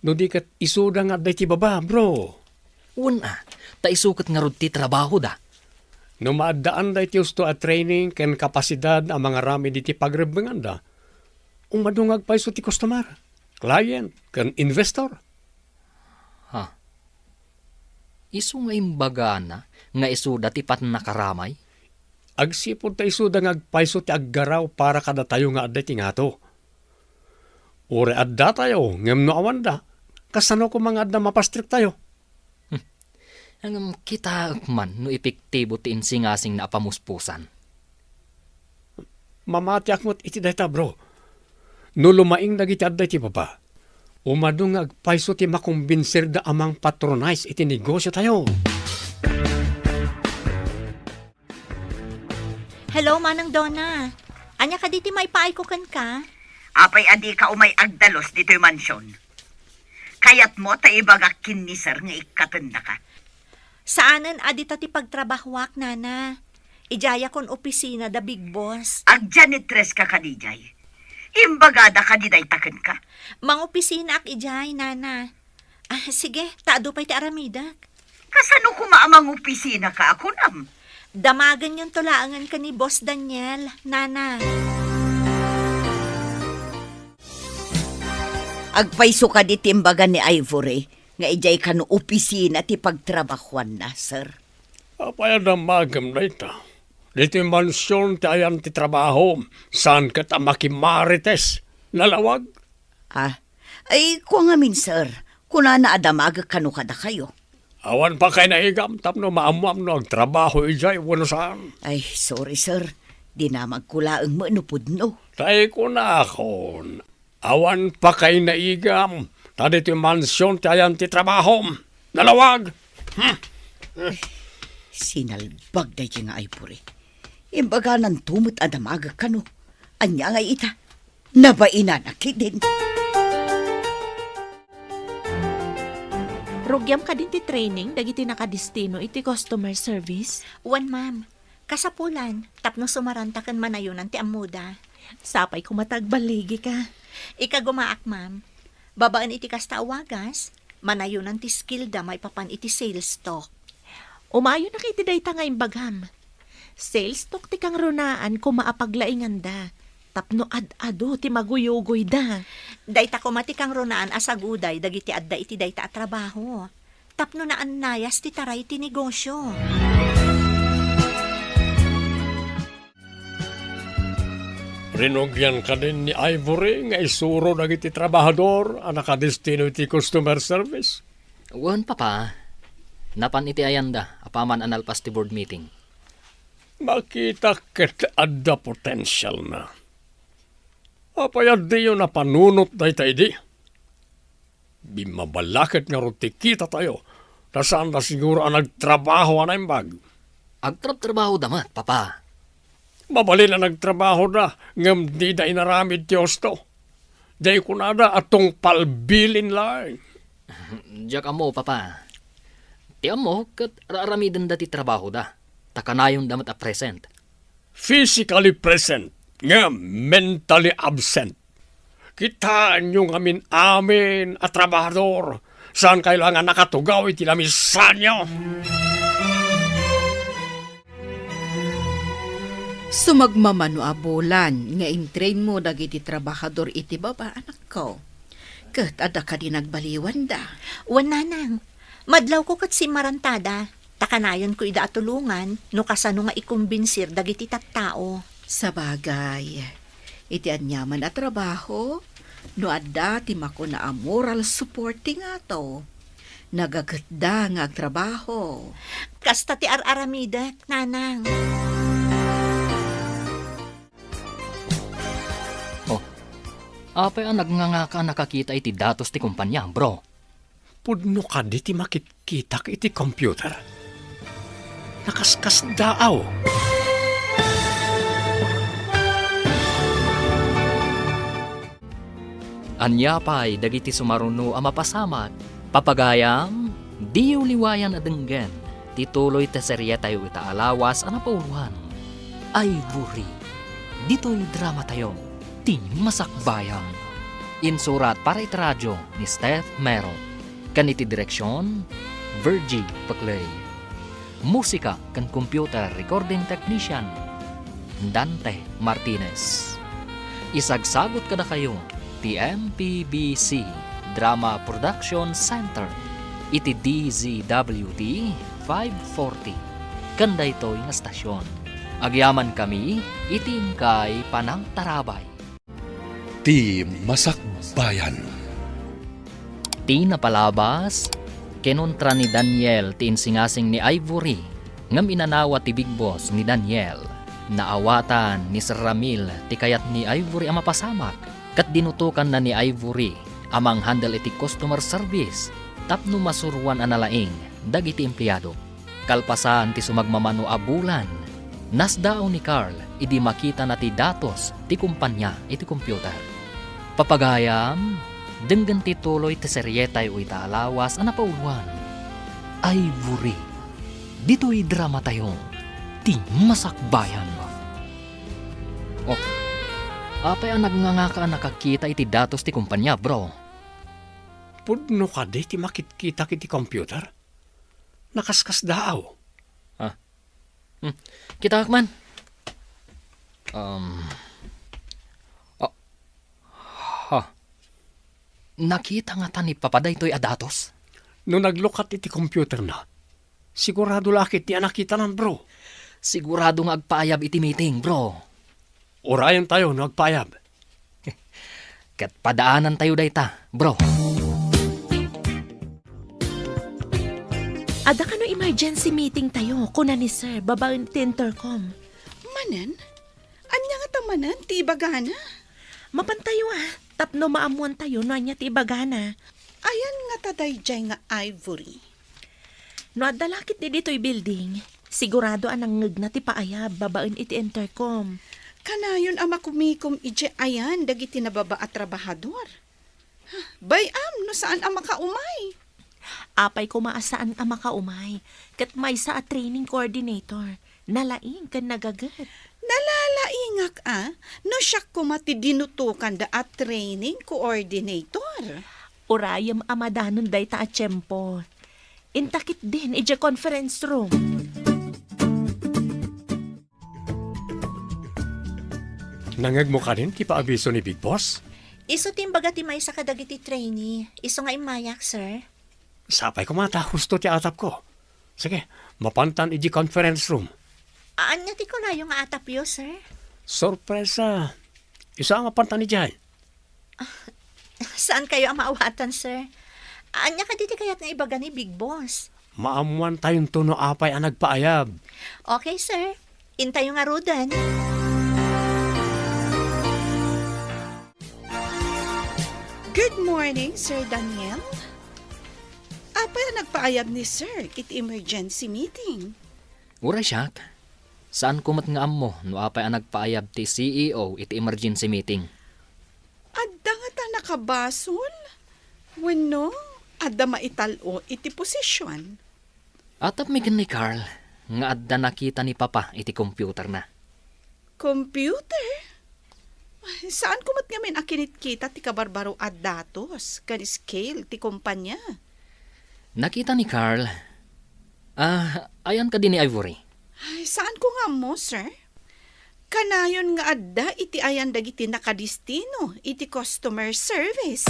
No di ket isuda nga adda iti baba, bro. Wen a, ta isu ket ngarud ti trabahoda. No maaddaanda iti husto a training ken kapasidad a mangaramid iti pagrebbenganda, umadu nga agpayso ti customer, client, ken investor. Ha? Isu nga imbagana nga isuda ti pannakaramay? Agsipud ta isuda nga agpayso ti aggaraw para kadatayo nga adda iti ngato. Uray addatayo, ngem no awanda, kasano koma nga adda mapastriktayo? Hmm. Ngem kitaek man no epektibo ti insingasingna a pamuspusan. Mamatiak met iti dayta, bro. No lumaing dagiti adda iti baba, umadu nga agpayso ti makombinsirda a mangpatronize iti negosiotayo. Hello, Manang Donna. Ania kadi ti maipaayko kenka? Apay a dika umay agdalus ditoy mansion? Kayatmo ta ibagak ken ni Sir nga ikkatennaka? Saanen a dita ti pagtrabahoak, nana. Idiayakon opisina da Big Boss. Agjanitress ka kadi idiay? Imbagada kadi dayta kenka? Mangopisinaak idiay, nana. Ah, sige, ta adu pay ti aramidek. Kasano koma a mangopisinaka a kunam? Damagenyonto laengen ken ni Boss Daniel, nana. Agpayso kadi ti imbaga ni Ivory nga idiay kano opisina ti pagtrabahoanna, sir? Apay a damagem dayta? Ditoy mansion ti ayan ti trabaho, saan ket a makimarites. Nalawag? Ah, ay, kua ngamin, sir. Kunana a damagek kano kadakayo. Awan pa kay naigam tapno maammuam no agtrabaho idiay wenno saan. Ay, sorry, sir. Dinamagko laeng met no pudno. Tay kunakon, awan pa kay naigam, ta ditoy mansion ti ayan ti trabahom. Nalawag! Hmm. Sinalbag daydi nga Ivory. Imbagananto met a damagek kano. Ania nga ita? Nabainan a ketdin. Rugiam kadin ti training dagiti nakadistino iti customer service? Wen, ma'am. Kasapulan, tapno sumaranta ken manayonan ti ammoda. Sapay koma ta agballigika. Ikagumaak, ma'am. Babaen iti kasta a wagas, manayonan ti skillda maipapan iti sales talk. Umayonak iti dayta nga imbagam. Sales talk ti kangrunaan koma a paglainganda, tapno ad-adu ti maguyugoyda. Dayta koma ti kangrunaan a saguday dagiti adda iti dayta a trabaho, tapno naannayas ti taray ti negosio. Rinugian kadin ni Ivory nga isuro dagiti trabahador a nakadistino iti customer service? Wen, Papa. Napan iti ayanda apaman a nalpas ti board meeting. Makita ket adda potensialna. Apay a diyo napanunot dayta idi? Bimmabalaket ngarud ti kitatayo, ta saanda siguro a nagtrabaho a naimbag. Agtrabtrabahoda met, Papa. Mabalin a nagtrabahoda, ngem dida inaramid ti husto. Diay kunada a tungpal bilin laeng. Diak ammo, Papa. Ti ammo, ket ar-aramidenda ti trabahoda, ta kanayonda met a present. Physically present, ngem mentally absent. Kitaenyo ngamin amin a trabahador, saankayo la nga nakatugaw iti lamisanyo. Sumagmamano a bulan nga intrainmo dagiti trabahador iti baba, anakko. Ket adda kadi nagbaliwanda? Wen, nanang. Madlawko ket simmarantada, ta kanayonko ida a tulongan no kasano nga ikombinsir dagiti tattao. Sabagay, iti aniaman a trabaho, no adda ti makuna a moral support ti ngato, nagaketda nga agtrabaho. Kasta ti ar-aramidek, nanang. Oh, apay a nagngangaka a nakakita iti datos ti kompania, bro? Pudno kadi ti makitkitak iti computer? Nakaskasdaaw. Ania pay dagiti sumaruno a mapasamak? Papagayam, diyo liwayan a denggen ti tuloy ti serietayo ita a lawas a napauloan, Ivory. Ditoy dramatayo, ti masakbayan. Insurat para iti radio ni Steph Mero. Ken iti direksion, Virgie Peclay. Musika ken computer recording technician, Dante Martinez. Isagsagut kadakayo ti M P B C Drama Production Center iti D Z W T five forty ken daytoy nga stasyon. Agyamankami iti inkay panangtarabay. Ti Masakbayan. Ti napalabas, kinuntra ni Daniel ti insingasing ni Ivory, ngem inanawa ti Big Boss ni Daniel. Naawatan ni Sir Ramil ti kayat ni Ivory a mapasamak, ket dinutokanna ni Ivory a manghandle iti customer service tapno masuroan a nalaing dagiti empleyado. Kalpasan ti sumagmamano a bulan, nasdaaw ni Carl idi makitana ti datos ti kompania iti computer. Papagayam, denggen ti tuloy ti serietayo ita a lawas a napauloan, Ivory. Ditoy dramatayo, ti masakbayan. Oh, apay a nagngangaka a nakakita iti datos ti kompania, bro? Pudno kadi ti makitkitak iti computer? Nakaskasdaaw. Ah. Hmm. Kitaak man. Um, ah, ha. Nakita ngata ni Papa daytoy a datos? No naglukat iti computer na, sigurado la a ket ti a nakitanan, bro. Sigurado nga agpaayab iti meeting, bro. Urayentayo no agpaayab. Ket padaanantayo dayta, bro. Adda kano emergency meeting tayo, kuna ni Sir, babaen iti intercom. Manen? Ania ngata manen ti ibagana? Mapantayo, ah, tapno maammoantayo no ania ti ibagana. Ayan ngata daydiay nga Ivory? No adda la ketdi ditoy building, sigurado a nangngegna ti paayab babaen iti intercom. Kanayon a makumikom idiay ayan dagiti nababa a trabahador. Bay-am no saan a makaumay. Apay koma a saan a makaumay, ket maysa a training coordinator, nalaing ken nagaget. Nalalaingak a no siak koma ti dinutokanda a training coordinator. Urayem a madanon dayta a tiempo. Inta ketdin idiay conference room. Nangngegmo kadin ti paabiso ni Big Boss? Isu ti imbaga ti maysa kadagiti trainee. Isu nga immayak, sir. Sapay koma ta husto ti atapko. Sige, mapantan idiay conference room. Ania ti kunayo nga atapyo, sir? Sorpresa. Isu a mapantan idiay. Saankayo a maawatan, sir. Ania kadi ti kayat nga ibaga ni Big Boss? Maammoantayonto no apay a nagpaayab. Okay, sir. Intayo ngaruden. Good morning, Sir Daniel. Apay a nagpaayab ni Sir iti emergency meeting? Uray siak, saanko met nga ammo no apay a nagpaayab ti C E O iti emergency meeting. Adda ngata nakabasol? Wenno, adda maital-o iti posisyon? Atapmi ken ni Carl nga adda nakita ni Papa iti computerna. Computer? Ay, saanko met ngamin a kinitkita ti kabarbaro a datos ken scale ti kompanya. Nakita ni Carl. Ah, ayan kadi ni Ivory? Ay, saanko nga ammo, sir. Kanayon nga adda iti ayan dagiti nakadistino iti customer service.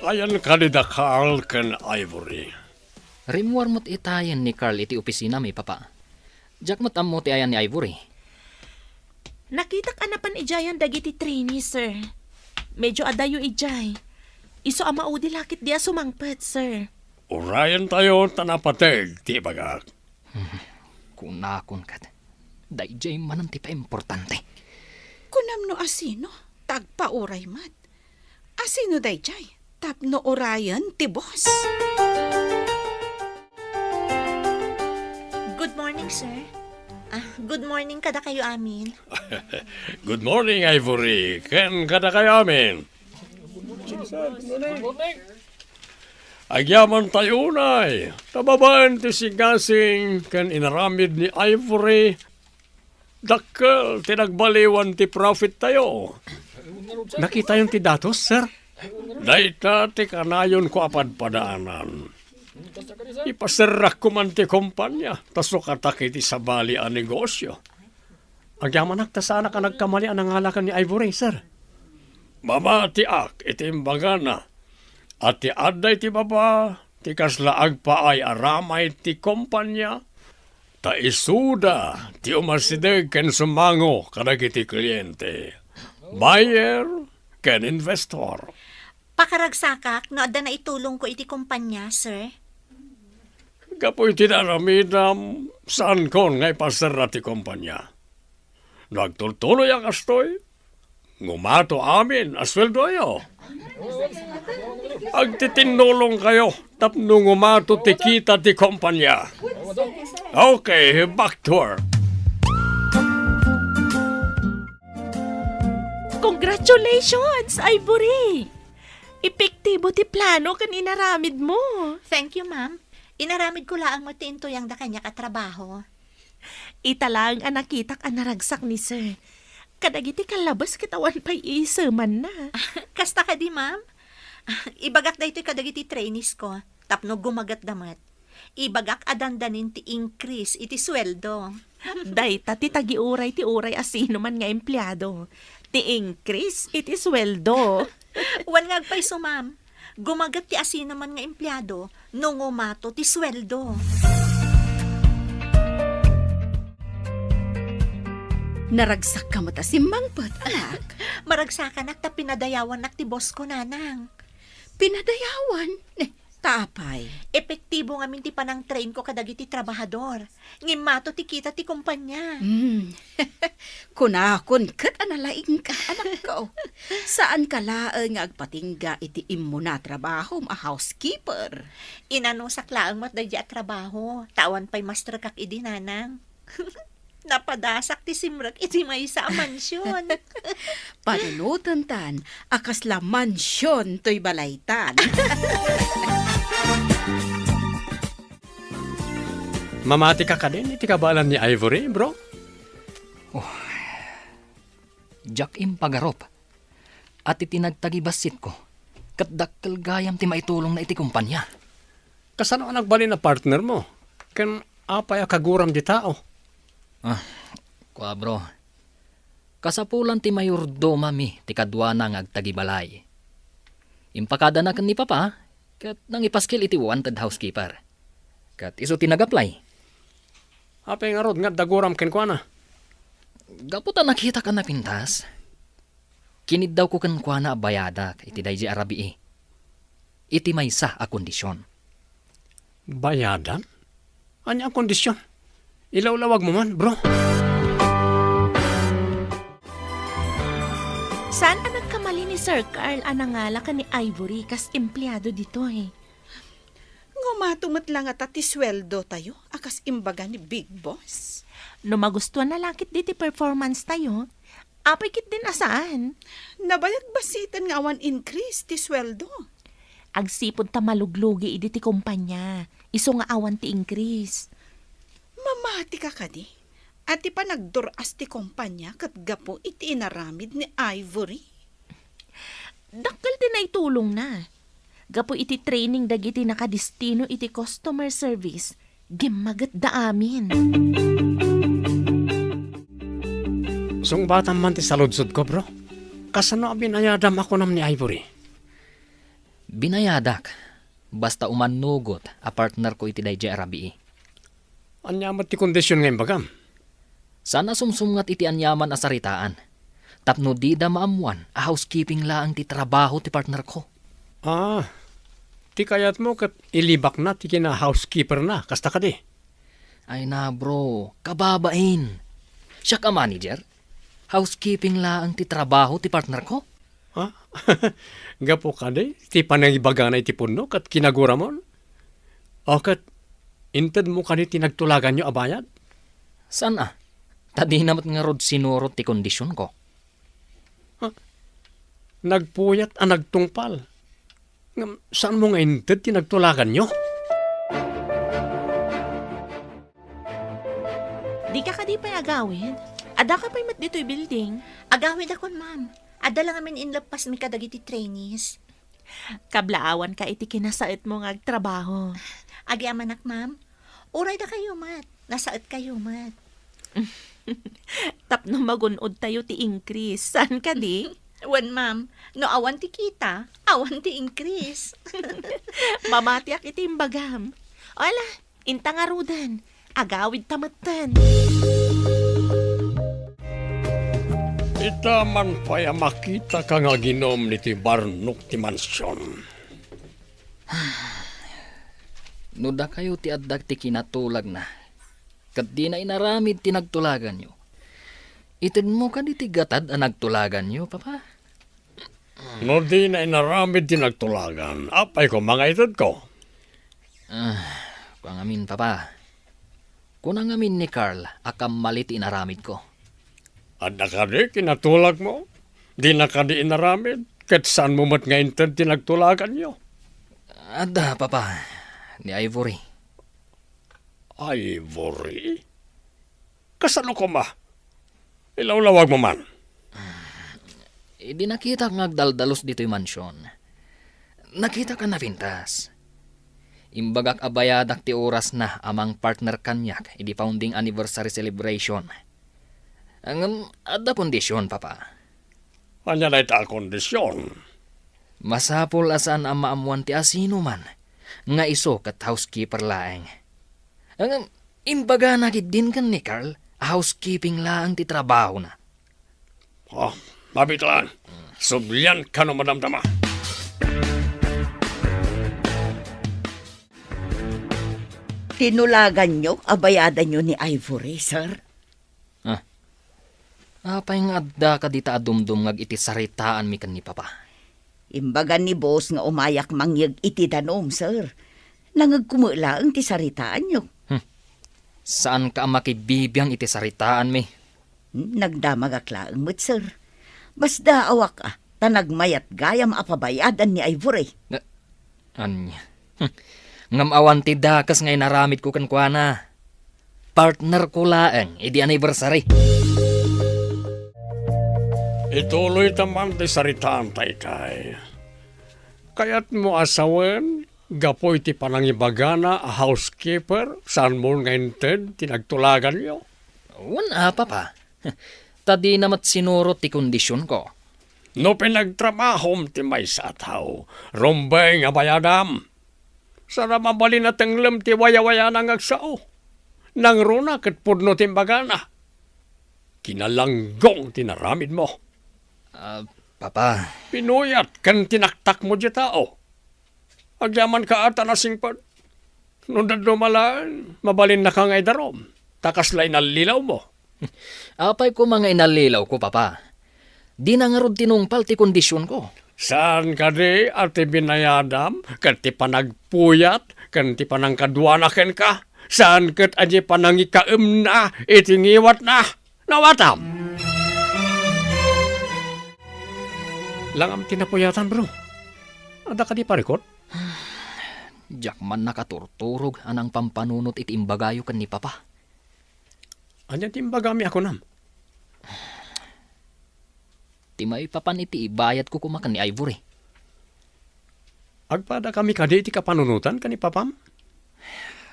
Ayan kadi da Carl ken Ivory? Rimmuar met itayen ni Carl iti opisinami, Papa. Diak met ammo ti ayan ni Ivory. Nakitak a napan idiayan dagiti trainee, sir. Medyo adayo idiay. Isu a maudi la ketdi a sumangpet, sir. Urayentayo ta napateg ti ibagak. Kunakon ket, daydiay manen ti paimportante. Kunam no asino, ta agpauray met. Asino daydiay? Tapno urayen ti boss. Good morning, sir. Ah, good morning kadakayo amin. Good morning, Ivory, ken kadakayo amin. Agyamantayo unay, ta babaen ti sigasing ken inaramid ni Ivory, dakkel ti nagbaliwan ti profittayo. Nakitayon ti datos, sir? Dayta ti kanayonko a padpadaanan. Ipaserrakko man ti kompania, ta sukatak iti sabali a negosyo. Agyamanak ta saanak a nagkamali a nangala ken ni Ivory, sir. Mamatiak iti imbagana a ti adda iti baba ti kasla agpaay a ramay ti kompania, ta isuda ti umasideg ken sumango kadagiti kliente, buyer, ken investor. Pakaragsakak no adda naitulongko iti kompania, sir. Gapu iti naaramidam, saankon nga ipaserra ti kompania. No agtultuloy a kastoy, ngumato amin a sueldoyo. Agtitinnulongkayo tapno ngumato ti kita ti kompania. Okay, back to work. Congratulations, Ivory! Epektibo ti plano ken inaramidmo. Thank you, ma'am. Inaramidko laeng met ti intuyangda kaniak a trabaho. Ita laeng a nakitak a naragsak ni Sir. Kadagiti kallabes ket awan pay iisemanna. Kasta kadi, ma'am? Ibagak daytoy kadagiti trainees ko, tapno gumagetda met. Ibagak a dandanin ti increase iti sueldo. Dayta ti tagiuray ti uray a sinuman nga empleado. Ti increase iti sueldo. Wen nga agpayso, ma'am. Gumaget ti asinoman nga empleado no ngumato ti sueldo. Naragsakka met a simmangpet, anak. Maragsakanak ta pinadayawannak ti boss ko, nanang. Pinadayawan? Eh, ta apay? Epektibo ngamin ti panangtrain ko kadagiti trabahador. Ngimmato ti kita ti kumpanya. Hmm. Kunakon ket a nalaingka, anakko. Saanka laeng nga agpatingga iti immuna a trabahom a housekeeper. Inanusak laeng met daydi a trabaho, ta awan pay masterkak idi, nanang. Napadasak ti simrek iti maysa a mansion. Panunotentan a kasla mansion toy balaytan. Mamatika kadin iti kabaelan ni Ivory, bro? Oh, diak impagarup. At iti nagtagibassitko, ket dakkel gayam ti maitulongna iti kumpanya. Kasano a nagbalin a partner mo? Ken apay a kaguram di tao? Ah, kua, bro. Kasapulan ti mayordomami ti kaduana nga agtagibalay. Impakadana ken ni Papa, ket nangipaskil iti wanted housekeeper. Ket isu ti nag-apply. Apay ngarud nga adda guram kenkuana? Gapu ta nakitak a napintas, kiniddawko kenkuana a bayadak iti daydi a rabii. Iti maysa a kondision. Bayadan? Ania a kondision? Ilawlawag mo man, bro. Saan a nagkamali ni Sir Carl a nangala ken ni Ivory kas empleado ditoy? Ngumato met la ngata ti sueldotayo a kas imbaga ni Big Boss? No magustuanna la ketdi ti performance tayo, apay ketdin a saan? Nabayag bassiten nga awan increase ti sueldo. Agsipud ta maluglugi idi ti kumpanya, isu nga awan ti increase. Mamatika kadi a ti panagdur-as ti kumpanya ket gapu iti inaramid ni Ivory? Dakkel ti naitulongna. Gapu iti training dagiti nakadistino iti customer service, gimmagetda amin. Sungbatam man ti saludsodko, bro. Kasano a binayadam a kunam ni Ivory? Binayadak, basta umannugot a partnerko iti daydiay a rabii. Ania met ti kondision nga imbagam? Saan a sumsumngat iti aniaman a saritaan, tapno dida maammoan a housekeeping laeng ti trabaho ti partnerko. Ah, ti kayatmo ket ilibakna ti kina-housekeeperna, kasta kadi? Ay na, bro, kababain. Siak a manager? Housekeeping laeng ti trabaho ti partnerko? Ha? Gapu kadi ti panangibagana iti pudno ket kinaguramon? O ket intedmo kadi ti nagtulaganyo a bayad? Saan a? Ta dina met ngarud sinurot ti kondisionko. Ha? Nagpuyat a nagtungpal. Ngem saanmo nga inted ti nagtulaganyo? Dika kadi pay agawid? Addaka pay met ditoy building? Agawidakon, ma'am. Adda la ngamin inleppasmi kadagiti trainees. Kablaawanka iti kinasaetmo nga agtrabaho. Agyamanak, ma'am. Uray dakayo met, nasaetkayo met. Tapno magun-odtayo ti increase, saan kadi? Wen, ma'am, no awan ti kita, awan ti increase. Mamatiak iti imbagam. Ala, inta ngaruden, agawidta metten. Ita man pay a makitaka nga aginum iti barnok ti mansion. No dakayo ti adda ti kinatulagna, ket dina inaramid ti nagtulaganyo, itedmo kadi ti gatad a nagtulaganyo, Papa? No dina inaramid ti nagtulagan, apay koma nga itedko? Ah, kua ngamin, Papa. Kuna ngamin ni Carl a kammali ti inaramidko. Adda kadi kinatulagmo? Dina kadi inaramid, ket saanmo met nga inted ti nagtulaganyo? Adda, Papa, ni Ivory. Ivory? Kasano koma? Ilawlawagmo man. Idi nakitak nga agdaldalus ditoy mansion, nakitak a napintas. Imbagak a bayadak ti orasna a mangpartner kaniak idi founding anniversary celebration. Ngem adda kondision, Papa. Ania dayta a kondision? Masapul a saan a maammuan ti asinoman nga isu ket housekeeper laeng. Ngem, imbagana ketdin ken ni Carl a housekeeping laeng ti trabahona. Oh, mabitlan. Sublianka no madamdama. Tinulaganyo a bayadanyo ni Ivory, sir? Ah. Apay nga adda kadita a dumdumngag iti saritaanmi ken ni Papa? Imbagan ni boss nga umayak mangyeg iti danum, sir. Nangegko met laeng ti saritaanyo. Hmm. Saanka a makibibiang iti saritaanmi. Hmm, nagdamagak laeng met, sir. Basdaawak a, ta nagmayat gayam a pabayadan ni Ivory. Na-, Ania? Hmm. Ngem awan ti dakes nga inaramidko kenkuana. Partnerko laeng idi anniversary. Ituloyta man ti saritaan, Taytay. Kayatmo a sawen, gapu iti panangibagana a housekeeper, saanmo nga inted ti nagtulaganyo? Wen a, Papa. Ta dina met sinurot ti kondisionko. No pinagtrabahom ti maysa a tao, rumbeng a bayadam. Saan a mabalin a tenglem ti wayawayanan nga agsao. Nangruna ket pudno ti imbagana. Kinalanggong ti naramidmo. Ah, Papa. Pinuyat ken tinaktakmo diay tao. Agyamanka a ta nasingpet. No dadduma laeng, mabalinnaka nga idarum, ta kasla inallilawmo. Apay koma nga inallilawko, Papa? Dina ngarud tinungpal ti kondisionko. Saan kadi a ti binayadam ket ti panagpuyat ken ti panangkaduana kenka? Saan ket a diay panangikaemna iti ngiwatna? Nawatam! Langam ti napuyatan, bro. Adda kadi parikut? Diak man nakaturturog a nangpampanunot iti imbagayo ken ni Papa. Ania ti imbagami a kunam? Ti maipapan iti ibayadko koma ken ni Ivory. Agpadakami kadi iti kapanunotan ken ni Papam?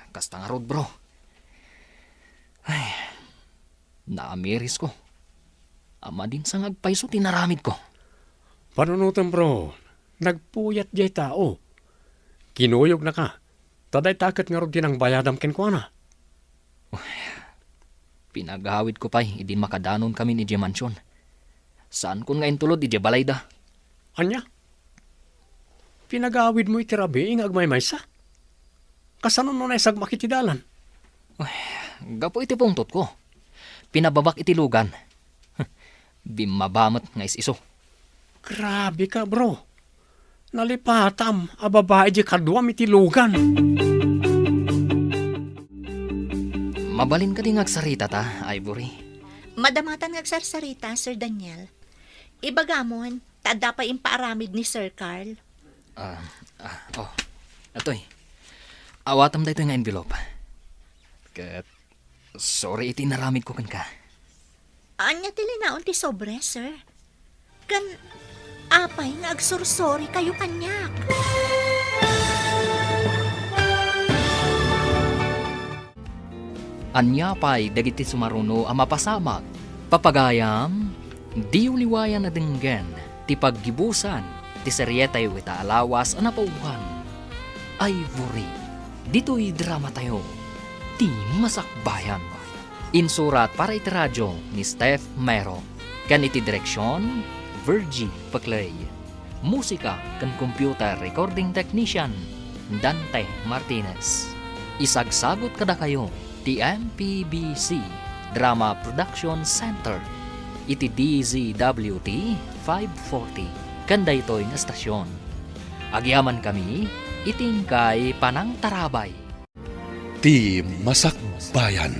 Kasta ngarud, bro. Ay, naamirisko. Amadin sa nga agpayso ti naramidko. Panunotem, bro. Nagpuyat diay tao. Kinuyognaka. Ta dayta ket ngarud ti nangbayadam kenkuana. Pinagawidko pay idi makadanon kamin idiay mansion. Saankon nga intulod idiay balayda. Ania? Pinagawidmo iti rabii nga agmaymaysa? Kasano no naisagmak iti dalan? Uy, gapu iti pungtotko. Pinababak iti lugan. Bimmaba met nga is-isu. Grabe ka, bro. Nalipatam a babai diay kaduam iti lugan. Mabalin kadi nga agsarita ta, Ivory? Madamatan nga agsarsarita, Sir Daniel. Ibagamon, ta adda pay impaaramid ni Sir Carl. Ah, ah, oh. Atoy. Awatam daytoy nga envelope. Ket sorry iti inaramidko kenka. Ania ti linaon ti sobre, sir? Ken apay nga agsursori kayo kaniak? Ania pay dagiti sumaruno a mapasamak? Papagayam, diyo liwayan a denggen ti paggibusan ti serietayo ita a lawas a napauloan, Ivory. Ditoy dramatayo, ti Masakbayan. Insurat para iti radio ni Steph Mero, ken iti direksion, Virgie Peclay. Musika ken computer recording technician, Dante Martinez. Isagsagut kadakayo ti M P B C Drama Production Center iti D Z W T five forty ken daytoy nga estasion. Agyamankami iti inkay panangtarabay. Ti Masakbayan.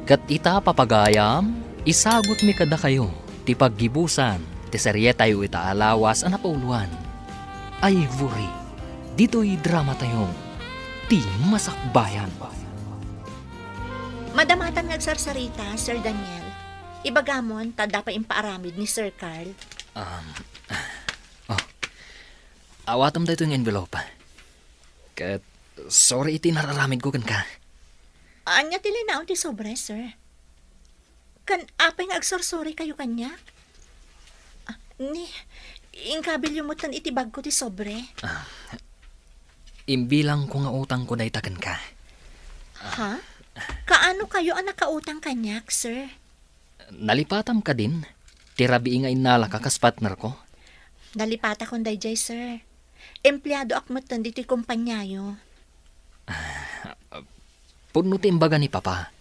Ket ita, papagayam, isagutmi kadakayo ti paggibusan ti serietayo ita a lawas a napauloan, Ivory, ditoy dramatayo, Ti Masakbayan. Madamatan nga agsarsarita, Sir Daniel. Ibagamon, ta adda pay impaaramid ni Sir Carl. Um, oh. Awatem daytoy nga envelope. Ket sorry iti nararamidko kenka. Ania ti linaon ti sobre, sir? Ken apay nga agsursori kayo kaniak? Ah, ni, Inkabilyo metten iti bagko ti sobre. Ah, imbilangko nga utangko dayta kenka. Ha? Kaano kayo a nakautang kaniak, sir? Nalipatam kadin ti rabii nga innalaka kas partnerko? Nalipatakon daydiay, sir. Empleadoak metten ditoy kompaniayo. Ah, pudno ti imbaga ni Papa.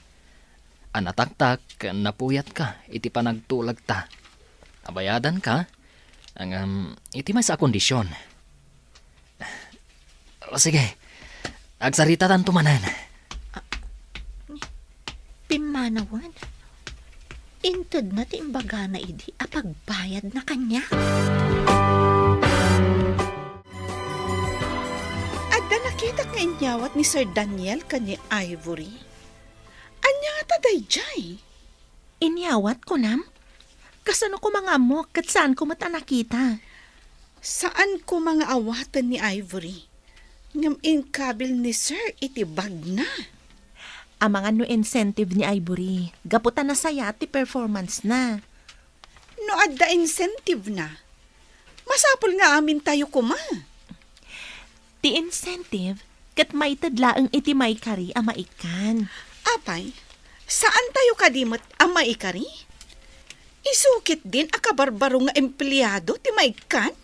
A nataktak, napuyatka iti panagtulagta. Abayadanka, ngem iti maysa a kondisyon. O, sige. Agsaritatanto manen. Pimmanawen, intedna ti imbagana idi a pagbayadna kaniak. Adda nakitak nga inyawat ni Sir Daniel ken ni Ivory. Ania ngata daydiay? Inyawat, kunam? Kasano koma nga ammok ket saanko met a nakita? Saan koma nga awaten ni Ivory, ngem inkabil ni Sir iti bagna. Amangan no incentive ni Ivory, gapu ta nasayaat ti performance na. No adda incentive na, masapul nga amintayo koma. Ti incentive ket maited laeng iti maikari a maikkan. Apay, saantayo kadi met a maikari? Isu ketdin a kabarbaro nga empleado ti maikkan?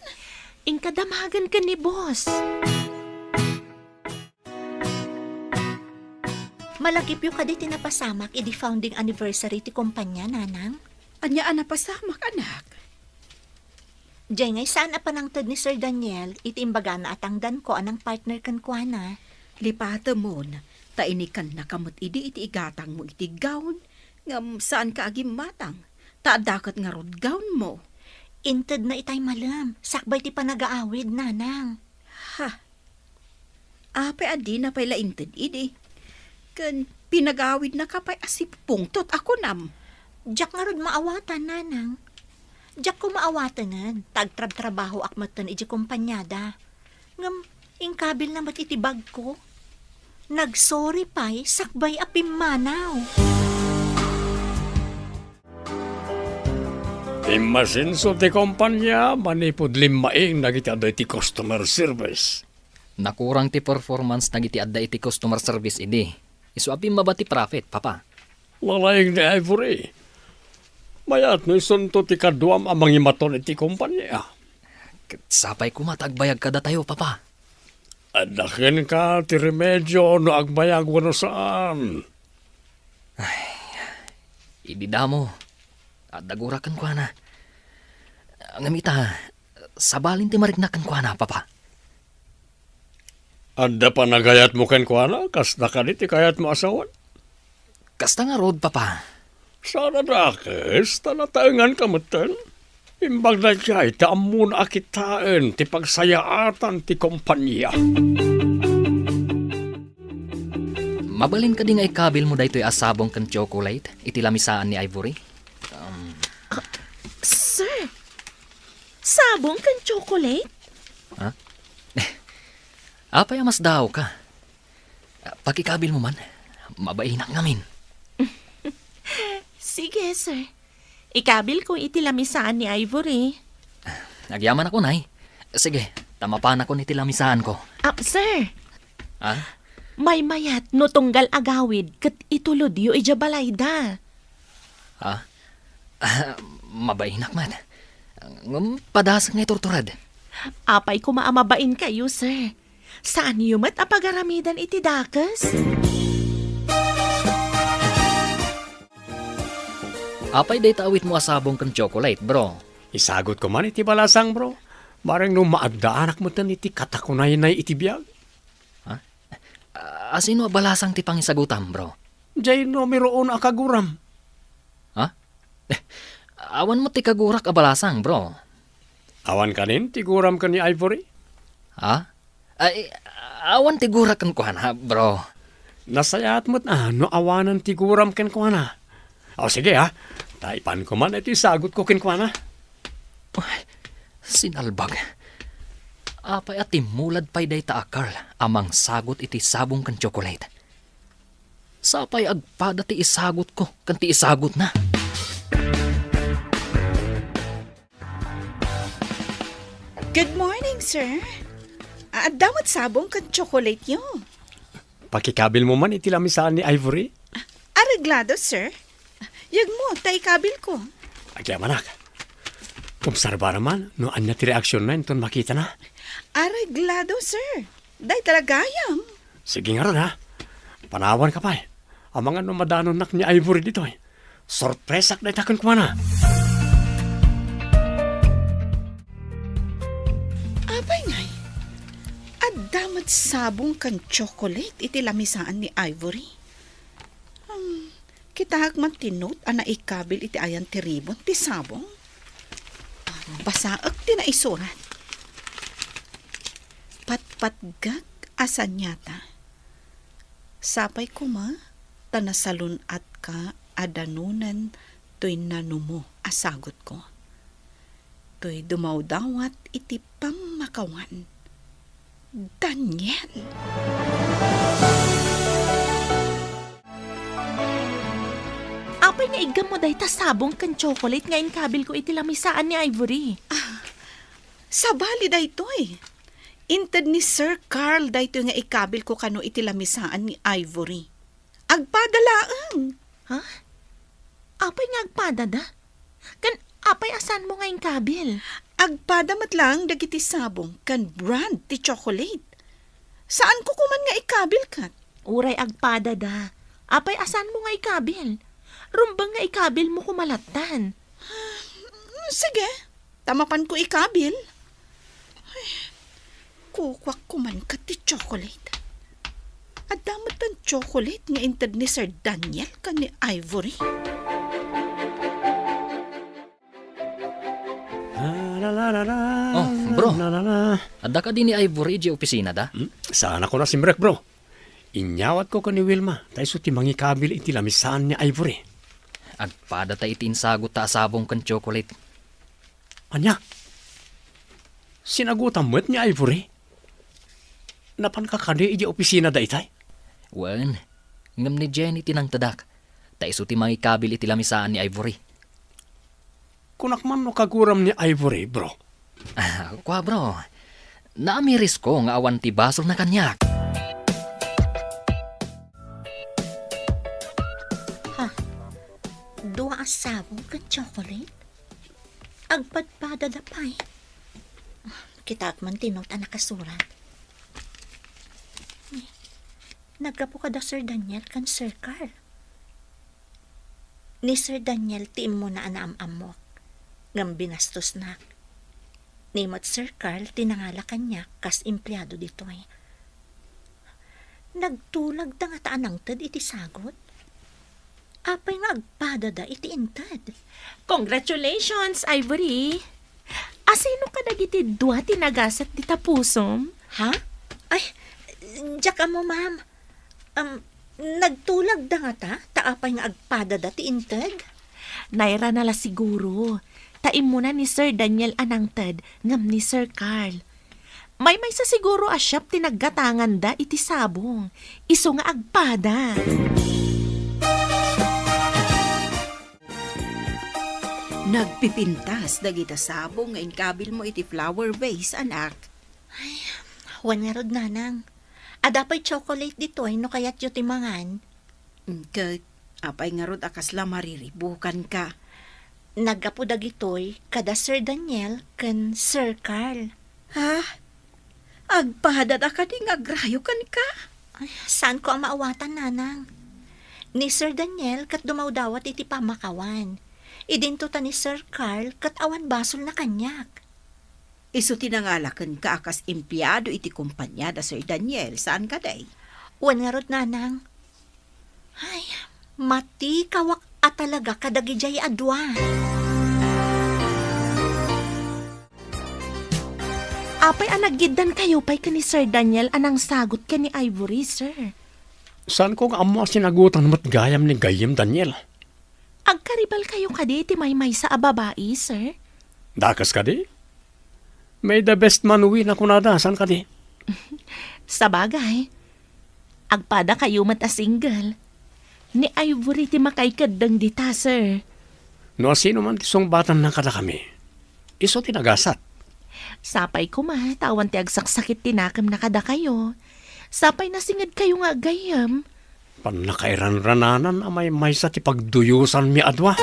Inka damagen ken ni boss. Malagipyo kadi ti napasamak idi founding anniversary ti kompania, Nanang? Ania a napasamak, anak? Diay ngay saan a panangted ni Sir Daniel iti imbagana a tangdanko a nang-partner kenkuana. Lipatemon, ta inikannaka met idi iti igatangmo iti gown, ngem saanka a gimmatang, ta adda ket ngarud gownmo. Intedna itay malem, sakbay ti panagaawid, Nanang. Ha? Apay a dina pay la inted idi? Ken pinagawidnaka pay a sipungtot a kunam? Diak ngarud maawatan, Nanang. Diak ko maawatanen, ta agtrabtrabahoak metten idiay kompaniada. Ngem inkabilna met iti bagko. Nagsorry pay sakbay a pimmanaw. Immasenso ti kompania manipud limmaing dagiti adda iti customer service. Nakurang ti performance dagiti adda iti customer service idi. Isu a pimmaba ti profit, Papa. Lalaing ni Ivory. Mayat no isunto ti kaduam a mangimaton iti kompania. Ket sapay koma ta agbayag kadatayo, Papa. Adda kenka ti remedio no agbayag wenno saan. Ay, idi damo, adda gurak kenkuana. Ngem ita, sabalin ti mariknak kenkuana, Papa. Adda panagayatmo kenkuana, kasta kadi ti kayatmo a sawen? Kasta ngarud, Papa. Saan a dakes, ta nataenganka metten. Imbag daydiay, ta ammona a kitaen ti pagsayaatan ti kompania. Mabalin kadi nga ikabilmo daytoy a sabong ken chocolate iti lamisaan ni Ivory? Um, Sir, sabong ken chocolate? Ha? Apay a masdaawka? Pakikabilmo man. Mabainak ngamin. Sige, sir. Ikabilko iti lamisaan ni Ivory. Agyamanak unay. Sige, ta mapanakon iti lamisaanko. Ah, sir. Ha? Maymayat no tunggal agawid ket itulodyo idiay balayda. Ha? Ah, mabainak met. Ngem padasek nga iturtured. Apay koma a mabainkayo, sir. Saanyo met a pagaramidan iti dakes? Apay dayta awitmo a sabong ken chocolate, bro? Isagutko man iti balasang, bro. Bareng no maagdaanak metten iti katakunaynay iti biag. Ha? A-, asino a balasang ti pangisagutam, bro? Diay numero uno a kaguram. Ha? Awan met ti kagurak a balasang, bro. Awan kanin ti guram ken ni Ivory? Ha? Ay, awan ti gurak kenkuana, bro. Nasayaat met a no awanen ti guram kenkuana. O, sige, ha. Ta ipanko man iti sagutko kenkuana. Ay, sinalbag. Apay a timmulad pay dayta a Carl a mangsagut iti sabong ken chocolate? Sapay agpada ti isagutko ken ti isagutna. Good morning, sir. Adda met sabong ken tsokolate yo. Pakikabilmo man iti lamisaan ni Ivory? Areglado, sir. Yegmo, ta ikabilko. Agyamanak. Obserbaram man no ania ti reaksionna inton makitana. Areglado, sir. Dayta la gayam. Sige ngarud, ha? Panawanka pay. Amangan no madanonnak ni Ivory ditoy. Sorpresak dayta kenkuana. Apay ngay, adda met sabong ken tsokolate iti lamisaan ni Ivory. Hmm, kitaek man ti note a naikabil iti ayan ti ribon ti sabong. Basaek ti naisurat. Patpatgak a saniata. Sapay koma ta nasalun-atka a danonen toy nanumo a sagutko. Toy dumawdawat iti pammakawan. Daniel! Apay nga iggammo dayta sabong ken tsokolate nga inkabilko iti lamisaan ni Ivory? Ah, sabali daytoy. Inted ni Sir Carl daytoy nga ikabilko kano iti lamisaan ni Ivory. Agpada laeng. Ha? Apay nga agpadada? Ken apay a saanmo nga inkabil? Agpada met laeng dagiti sabong ken brand ti tsokolate. Saanko koman nga ikabil ket? Uray agpadada. Apay a saanmo nga ikabil? Rumbeng nga ikabilmo koma lattan. Sige, ta mapanko ikabil. Ay, kukuak koman ket ti tsokolate. Adda met ti tsokolate nga inted ni Sir Daniel ken ni Ivory. Oh, bro. Adda kadi ni Ivory idiay opisinada? Hmm? Saanakon a simrek, bro. Inyawatko ken ni Wilma, ta isu ti mangikabil iti lamisaan ni Ivory. Agpadata iti insagotta a sabong ken tsokolate. Ania? Sinagutam met ni Ivory? Napanka kadi idiay opisina daytay? Wen, ngem ni Jenny ti nangtedak, ta isu ti mangikabil iti lamisaan ni Ivory. Kunak man no kaguram ni Ivory, bro. Ah, kua, bro. Naamirisko nga awan ti basolna kaniak. Ha? Dua a sabong ken tsokolate? Agpadpadada pay. Kitaek man ti note a nakasurat. Naggapu kada Sir Daniel ken Sir Carl. Ni Sir Daniel ti immuna a naam-ammok, ngem binastosnak. Ni met Sir Carl ti nangala kaniak kas empleado ditoy. Nagtulagda ngata a nangted iti sagut? Apay nga agpadada iti inted? Congratulations, Ivory! Asino kadagiti dua ti nagasat dita pusom? Ha? Ay, diak ammo, ma'am. Um, nagtulagda ngata, ta apay nga agpadada ti inted? Nairana la siguro, ta immuna ni Sir Daniel a nangted ngem ni Sir Carl. Maymaysa siguro a shop ti naggatanganda iti sabong, isu nga agpada. Nagpipintas dagita sabong nga inkabilmo iti flower vase, anak. Ay, wen ngarud, nanang. Adda pay chocolate ditoy no kayatyo ti mangan. Mm, ket apay ngarud a kasla mariribukanka? Naggapu dagitoy kada Sir Daniel ken Sir Carl. Ha? Agpadada kadi nga agrayo kenka? Ay, saanko a maawatan, nanang. Ni Sir Daniel ket dumawdawat iti pammakawan. Idinto ta ni Sir Carl ket awan basolna kaniak. Isu ti nangala kenka a kas empleado iti kompania da Sir Daniel, saan kadi? Wen ngarud, nanang. Ay, matikawak a talaga kadagidiay a dua. Apay a naggiddankayo pay ken ni Sir Daniel a nangsagut ken ni Ivory, sir? Saanko nga ammo a sinagutan met gayam ni gayyem Daniel. Agkaribalkayo kadi iti maymaysa a babai, sir? Dakes kadi? May the best man win a kunada, saan kadi? Sabagay, agpadakayo met a single. Ni Ivory ti makaikeddeng dita, sir. No asino man ti sungbatanna kadakami, isu ti nagasat. Sapay koma ta awan ti agsaksakit ti nakemna kadakayo. Sapay nasingedkayo nga agayyem. Pannakairanrananan a maymaysa ti pagduyosanmi a dua.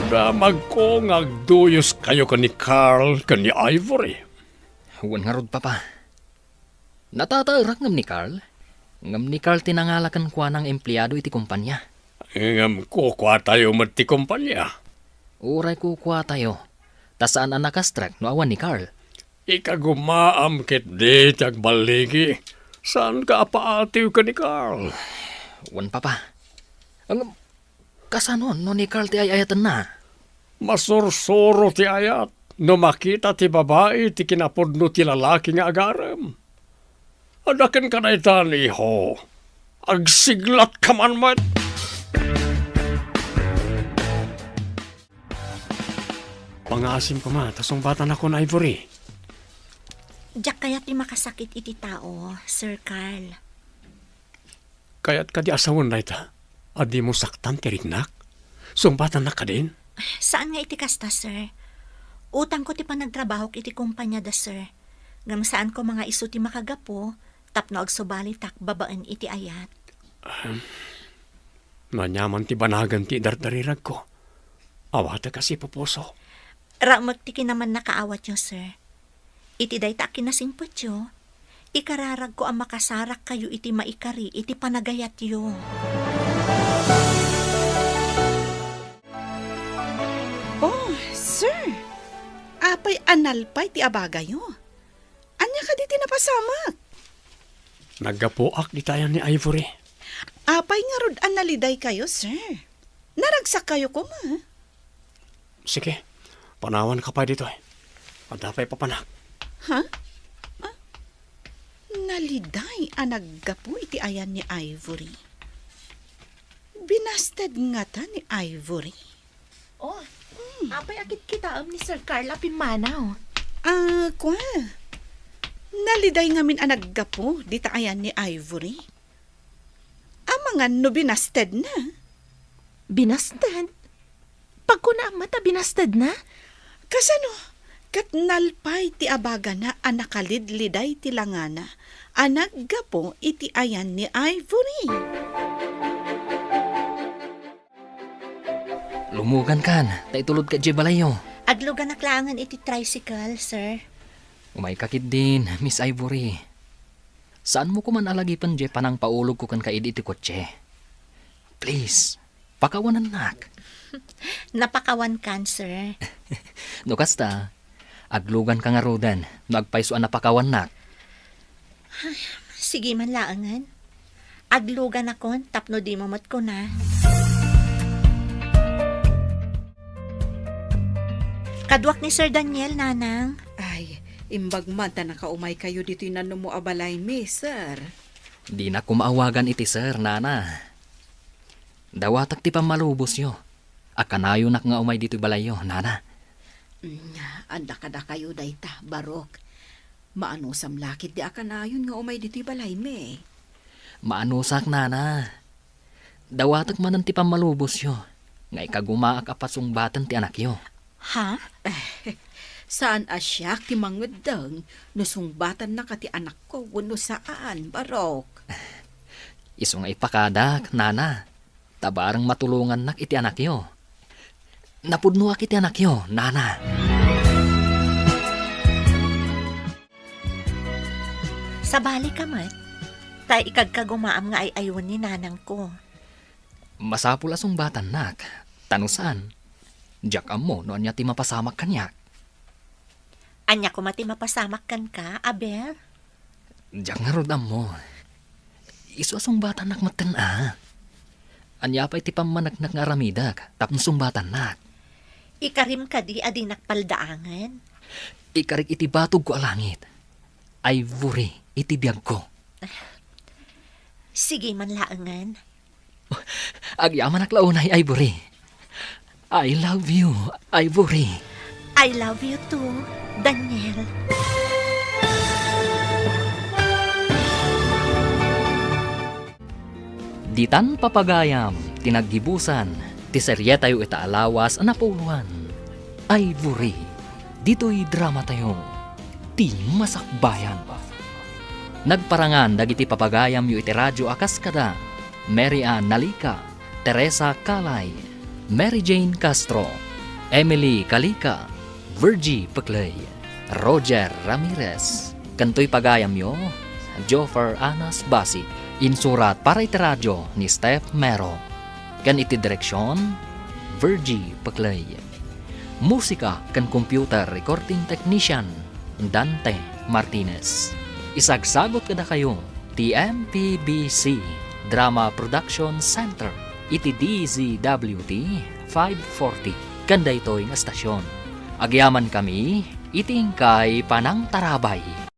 Damagko nga agduyoskayo ken ni Carl ken ni Ivory. Wen ngarud, Papa. Natataerak ngem ni Carl. Ngem ni Carl ti nangala kenkuana nga empleado iti kompania. Ngem kukuatayo met ti kompania. Uray kukuatayo, ta saan a nakastrek no awan ni Carl. Ikagumaam ketdi ti agballigi. Saanka a paatiw ken ni Carl. Wen, Papa. Ngem, kasano no ni Carl ti ay-ayatenna? Masursuro ti ayat no makita ti babai ti kinapudno ti lalaki nga agarem. Adda kenka daytan, iho. Agsiglatka man met. Pangaasim koma, ta sungbatanakon, Ivory. Diak kayat ti makasakit iti tao, Sir Carl. Kayat kadi a sawen dayta a dimo saktan ti riknak? Sungbatannak kadin? Saan nga iti kasta, sir. Utangko ti panagtrabahok iti kompania da, sir. Ngem saan koma nga isu ti makagapu tapno agsubalitak babaen iti ayat. Ahem. Aniaman ti banagan ti idardariragko. Awatek a sipupuso. Raemek ti kinamannakaawatyo, sir. Iti dayta a kinasingpetyo, ikararagko a makasarakkayo iti maikari iti panagayatyo. Oh, sir! Apay a nalpay ti abagayo? Ania kadi ti napasamak? Naggapuak dita ayan ni Ivory. Apay ngarud a nalidaykayo, sir? Naragsakkayo koma? Sige, panawanka pay ditoy. Adda pay papanak. Ha? Ah, naliday a naggapu iti ayan ni Ivory. Binasted ngata ni Ivory? Oh, apay a kitkitaem ni Sir Carl a pimmanaw? Ah, kua. Naliday ngamin a naggapu dita ayan ni Ivory. Amangan no binastedna. Binasted? Pagkunaam met a binastedna? Kasano? Ket nalpay ti abagana a nakalidliday ti langana a naggapu iti ayan ni Ivory. Lumugankan, ta itulodka idiay balayyo. Agluganak laengen iti tricycle, sir. Umayka ketdin, Miss Ivory. Saanmo koman a lagipen diay panangpaulogko kenka idi iti kotse. Please, pakawanennak. Napakawankan, sir. No kasta, agluganka ngaruden no agpayso a napakawannak. Sige man laengen. Agluganakon tapno dimo met kuna. Kaduak ni Sir Daniel, Nanang. Ay, imbag man ta nakaumaykayo ditoy nanumo a balaymi, sir. Dinak koma awagan iti sir, Nana. Dawatek ti pammalubosyo a kanayonak nga umay ditoy balayyo, Nana. Mm, adda kadakayo dayta, Barok. Maanusam la ketdi a kanayon nga umay ditoy balaymi. Maanusak, Nana. Dawatek manen ti pammalubosyo nga ikagumaak a pasungbaten ti anakyo. Ha? Saan a siak ti mangeddeng no sungbatannaka ti anakko wenno saan, Barok. Isu nga ipakadak, Nana, ta bareng matulongannak iti anakyo. Napudnoak iti anakyo, Nana. Sabalika met, ta ikagkagumaam nga ay-aywen ni nanangko. Masapul a sungbatannak, ta no saan, diak ammo no ania ti mapasamak kaniak. Ania koma ti mapasamak kenka, Abel? Diak ngarud ammo. Isu a sungbatannak metten a. Ania pay ti pammaneknek nga aramidek tapno sungbatannak? Ikarim kadi a dinak paldaangen? Ikarik iti batogko a langit. Ivory iti biagko. Sige man laengen. Agyamanak la unay, Ivory. I love you, Ivory. I love you too, Daniel. Ditan papagayam ti naggibusan ti serietayo ita a lawas a napuloan. Ivory, ditoy dramatayo, ti masakbayan. Nagparangan dagiti papagayamyo iti radyo a kas kada Mary Ann Nalica, Teresa Calay, Mary Jane Castro, Emily Calica, Virgie Pecley, Roger Ramirez, ken toy pagayamyo, Joffer Anas Basi. Insurat para iti radyo ni Steph Mero. Ken iti direksion, Virgie Pecley. Musika ken computer recording technician, Dante Martinez. Isagsagut kadakayo ti M P B C Drama Production Center iti D Z W T five forty ken daytoy nga estasyon. Agyamankami iti inkay panangtarabay.